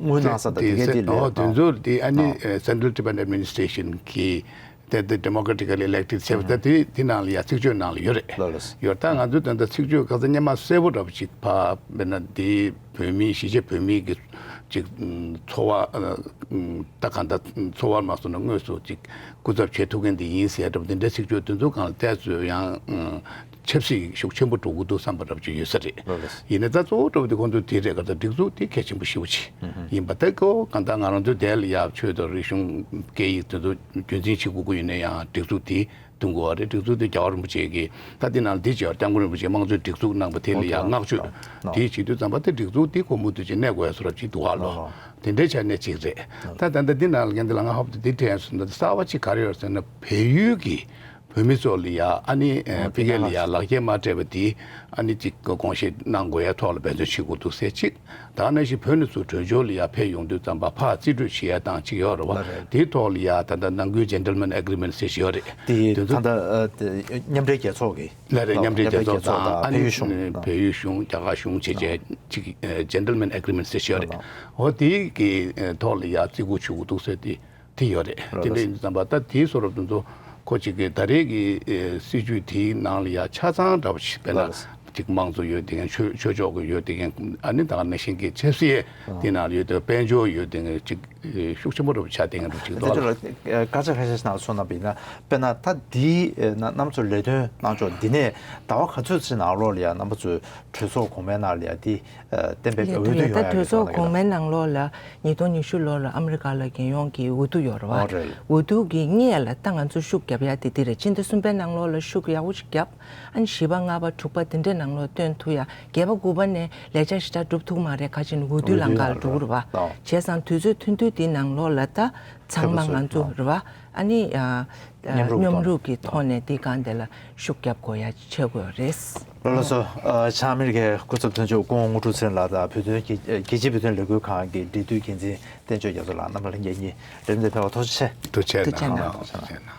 དངུལ་གནང་ས་དང་དེ་གའི་དེ་ལས་དེ་ཚོ་དེ་ཨ་ནི་Central Tibetan Administration གི་དེ་དེ་Democratically Elected ཟེར་བ་ད་དེ་དེ་ནང་ལ་ཡ་ཚིག་བརྗོད་ནང་ལ་ཡོད་རེད། ལགས་ལགས། ཡོད་ད་ང་ཚོས་ད་ལྟ་ཚིག་བརྗོད་ག་ཚོད་སྙན་མ་གསལ་པོ་འདྲ་པོ་ཅིག་ཕ་དཔེར་ན་དེ་བོད་མི་གཞིས་བྱེས་བོད་མི་གི་ཅིག་འཚོ་བ་ད་གང་ལྟར་འཚོ་བར་མ་སོང་ན་དངོས་སུ་ཅིག་སྐུ་ཚབ་བྱེད་ཐུབ་མཁན་དེ་ཡིན་ཟེར་འདྲ་པོ་དེ་འདྲའི་ཚིག་བརྗོད་དེ་ཚོ་གང་ལ་བལྟས་ཚོད་ཡང་ཆབ་སྲིད་ཤུགས་ཆེན་པོ་འགྲོ་གི་འདུག་བསམ་པ་འདྲ་པོ་ཅིག་ཡོད་ས་རེད། ལགས་ལགས། ཡིན་ནའི་ད་གཙོ་བོ་འདྲ་པོ་དེ་ཁོང་ཚོ་དེ་རེད། ག་ད་སྒྲིག་འཛུགས་དེ་གལ་ཆེན་པོ་ཞེ་པོ་ཅིག་ཡིན་པ་ད་ཁོ་གང་ལྟར་ང་རང་ཚོའི་དེ་ལ་ཡ་ཆོས་དང་རིག་གཞུང་སྐད་ཡིག་དེ་ཚོ་རྒྱུན་འཛིན་བྱེད་དགོས་ཀྱི་ཡོད་ན་ཡང་སྒྲིག་འཛུགས་དེ་འདུག་གོ་རེད། སྒྲིག་འཛུགས་དེ་རྒྱལ་བ་རིན་པོ་ཆེ་གིས་ད་དེ་ནང་འདི་བྱས་སྐྱབས་མགོན་རིན་པོ་ཆེས་དམངས་གཙོའི་སྒྲིག་འཛུགས་གནང་པ་དེ་ལ་ཡང་བསྔགས་བརྗོད་དེ་བྱེད་དུས་ཙམ་པ་དེ་སྒྲིག་འཛུགས་དེ་ཁོ་མུ་མཐུད་ཀྱི་གནས་དགོས་ཡ་བཟོ་འདྲ་ཅིག་འདུག་ཨ་ལོ། དེ་འདྲའི་ཆ་ནས་ཅིག་རེད། ད་ད་ལྟ་འདི་ནང་ལ་ངས་འདི་ལ་ང་ཧོབ་ཏེ་འདི་དྲན་སོང་ན་གསར་བ་ཅིག་ག་རེ་ཡོད་ཟེར་ན་བལ་ཡུལ་གྱི་བོད་མི་ཚོ་ལ་ཡ་ཨ་ནི་ཕ་གི་ལ་ཡ་ལག་འཁྱེར་མ་སྤྲད་པ་དེ་ཨ་ནི་ཅིག་དགོངས་བཞེས་གནང་དགོས་ཡ་ཐོག་ལ་འབད་བརྩོན་བྱེད་དགོས་འདུག་ཟེར་ཅིག་ད་ནང་བཞིན་བོད་ནས་ཚུར་བྲོས་བྱོལ་ལ་ཡ་ཕེབས་ཡོང་དུས་ཙམ་པ་ཕར་རྩིས་སྤྲོད་བྱེད་ཡ་དང་ཅིག་ཡོད་རེད་བ། ལགས་རེད། དེའི་ཐོག་ལ་ཡ་ད་ལྟ་ནང་ཁུལ་Gentleman Agreement ཟེར་ཞིག་ཡོད་རེད། དེ་དེ་ཚོ་ད་ལྟ་མཉམ་འབྲེལ་རྒྱལ་ཚོགས་ཀྱི་ལགས་རེད། མཉམ་འབྲེལ་རྒྱལ་ཚོགས་དང་ཨ་ནི་བལ་ཡུལ་གཞུང་བལ་ཡུལ་གཞུང་རྒྱ་གར་གཞུང་བྱས་བྱས་ཅིག་Gentleman Agreement ཟེར་ཞིག་ཡོད་རེད། འོ་དེའི་གི་ཐོག་ལ་ཡ་བརྩི་བཀུར་ཞུ་དགོས་འདུག་ཟེར་དེ་དེ་ཡོད་རེད། དེ་འདྲ་ཡིན་དུས་ཙམ་པ་ད་དེའི་བཟོ་འདྲ་དེ་ཚོ་ཁོ་ཅིག་གི་ད་རེས་ཀྱི་སྲིད་བྱུས་དེའི་ནང་ལ་ཡ་ཆ་ཚང་འདྲ་པོ་ཞིག་དཔེར་ན་ཅིག་དམངས་གཙོ་ཡོད་དེ་མཁན་ཆོས་ཆོས་ཕྱོགས་ཀྱི་ཡོད་དེ་མཁན་ཨ་ནི་ད་ག་ནང་བཞིན་གྱི་ཆབ་སྲིད་དེ་ནང་ལ་ཡོད་དེ་དཔལ་འབྱོར་ཡོད་དེ་མཁན་ཅིག་ཤུགས་ཆེན་པོ་འདྲ་པོ་ཆགས་བསྡད་མཁན་འདྲ་པོ་ཅིག་འདུག་ཨ། དེ་ཚོ་ལ་སྐར་ཆ་ཁ་ཤས་ཤིག་ནང་གསུངས་གནང་བ་ཡིན་ན་དཔེར་ན་ད་འདིའི་ནང་གནམ་མཚོ་ལས་དོན་གནང་ཕྱོགས་འདི་ནས་ཟླ་བ་ག་ཚོད་ཅིག་ནང་ལོགས་ལ་ཡ་རྣམ་པ་ཚོས་གྲོས་ཚོགས་གོང་མའི་ནང་ལ་ཡ་འདི་གཏན་འབེབས་འོས་བསྡུ་ཡོང་ཡ་ད་གྲོས་ཚོགས་གོང་མའི་ནང་ལོགས་ལ་ཉིས་སྟོང་ཉི་ཤུ་ལོ་ལ་ཨ་མི་རི་ཀ་ལ་རྒྱལ་ཡོངས་ཀྱི་འོས་བསྡུ་ཡོད་རེད་བ། འོ་རེད། འོས་བསྡུ་གི་སྔོན་ལ་ད་ང་ཚོ་ཤུགས་རྒྱབ་ཡ་དེ་འདི་རེད། སྤྱི་ཟླ་གསུམ་པའི་ནང་ལོགས་ལ་ཤུགས་ཡག་པོ་ཞིག་རྒྱབ། ཨ་ནི་བཞི་པ་ལྔ་པ་དྲུག་པ་དེ་འདྲའི་ ནང་ལོགས་སྟོན་ཐུབ་ཡ། བརྒྱད་པ་དགུ་པ་ནས་ལས་བྱ་ཞེ་དྲག་སྒྲུབ་ཐུབ་མ་རེད། ཁ་ཅིག་འོས་བསྡུ་ལམ་ཁ་ལ་འགྲོ་གི་རེད་པ། ཨོ། བྱས་ཙང་དུས་ཚོད་ཐུང་ཐུང་དེའི་ནང་ལོགས་ལ་ད་ཚང་མ་ང་ཚོ་རེད་པ། ཨ་ནི་ཨ། མཉམ་རུབ་མཉམ་ཐོག་རུབ་ཀྱི་ཐོག་ནས་འདི་སྒང་དེ་ལ་ཤུགས་རྒྱབ་དགོས་ཡ་ཆེ་དགོས་རེད། ལགས་སོ། ཨ། བྱང་ཨ་མི་རི་ཀའི་སྐུ་ཚབ་དོན་གཅོད་སྐུ་ངོ་དངོས་གྲུབ་ཚེ་རིང་ལགས་དང་བོད་དོན་རྒྱལ་རྒྱལ་སྤྱིའི་བོད་དོན་ལས་འགུལ་ཁང་གི་འབྲེལ་མཐུད་འགན་འཛིན་བསྟན་ཆོས་རྒྱ་མཚོ་ལགས། རྣམ་པ་ལྷན་རྒྱས་གཉིས་རིམ་འདིར་ཕེབས་པར་ཐུགས་རྗེ་ཆེ། ཐུགས་རྗེ་ཆེ་གནང་། ཐུགས་རྗེ་གནང་། ཐུགས་རྗེ་གནང་།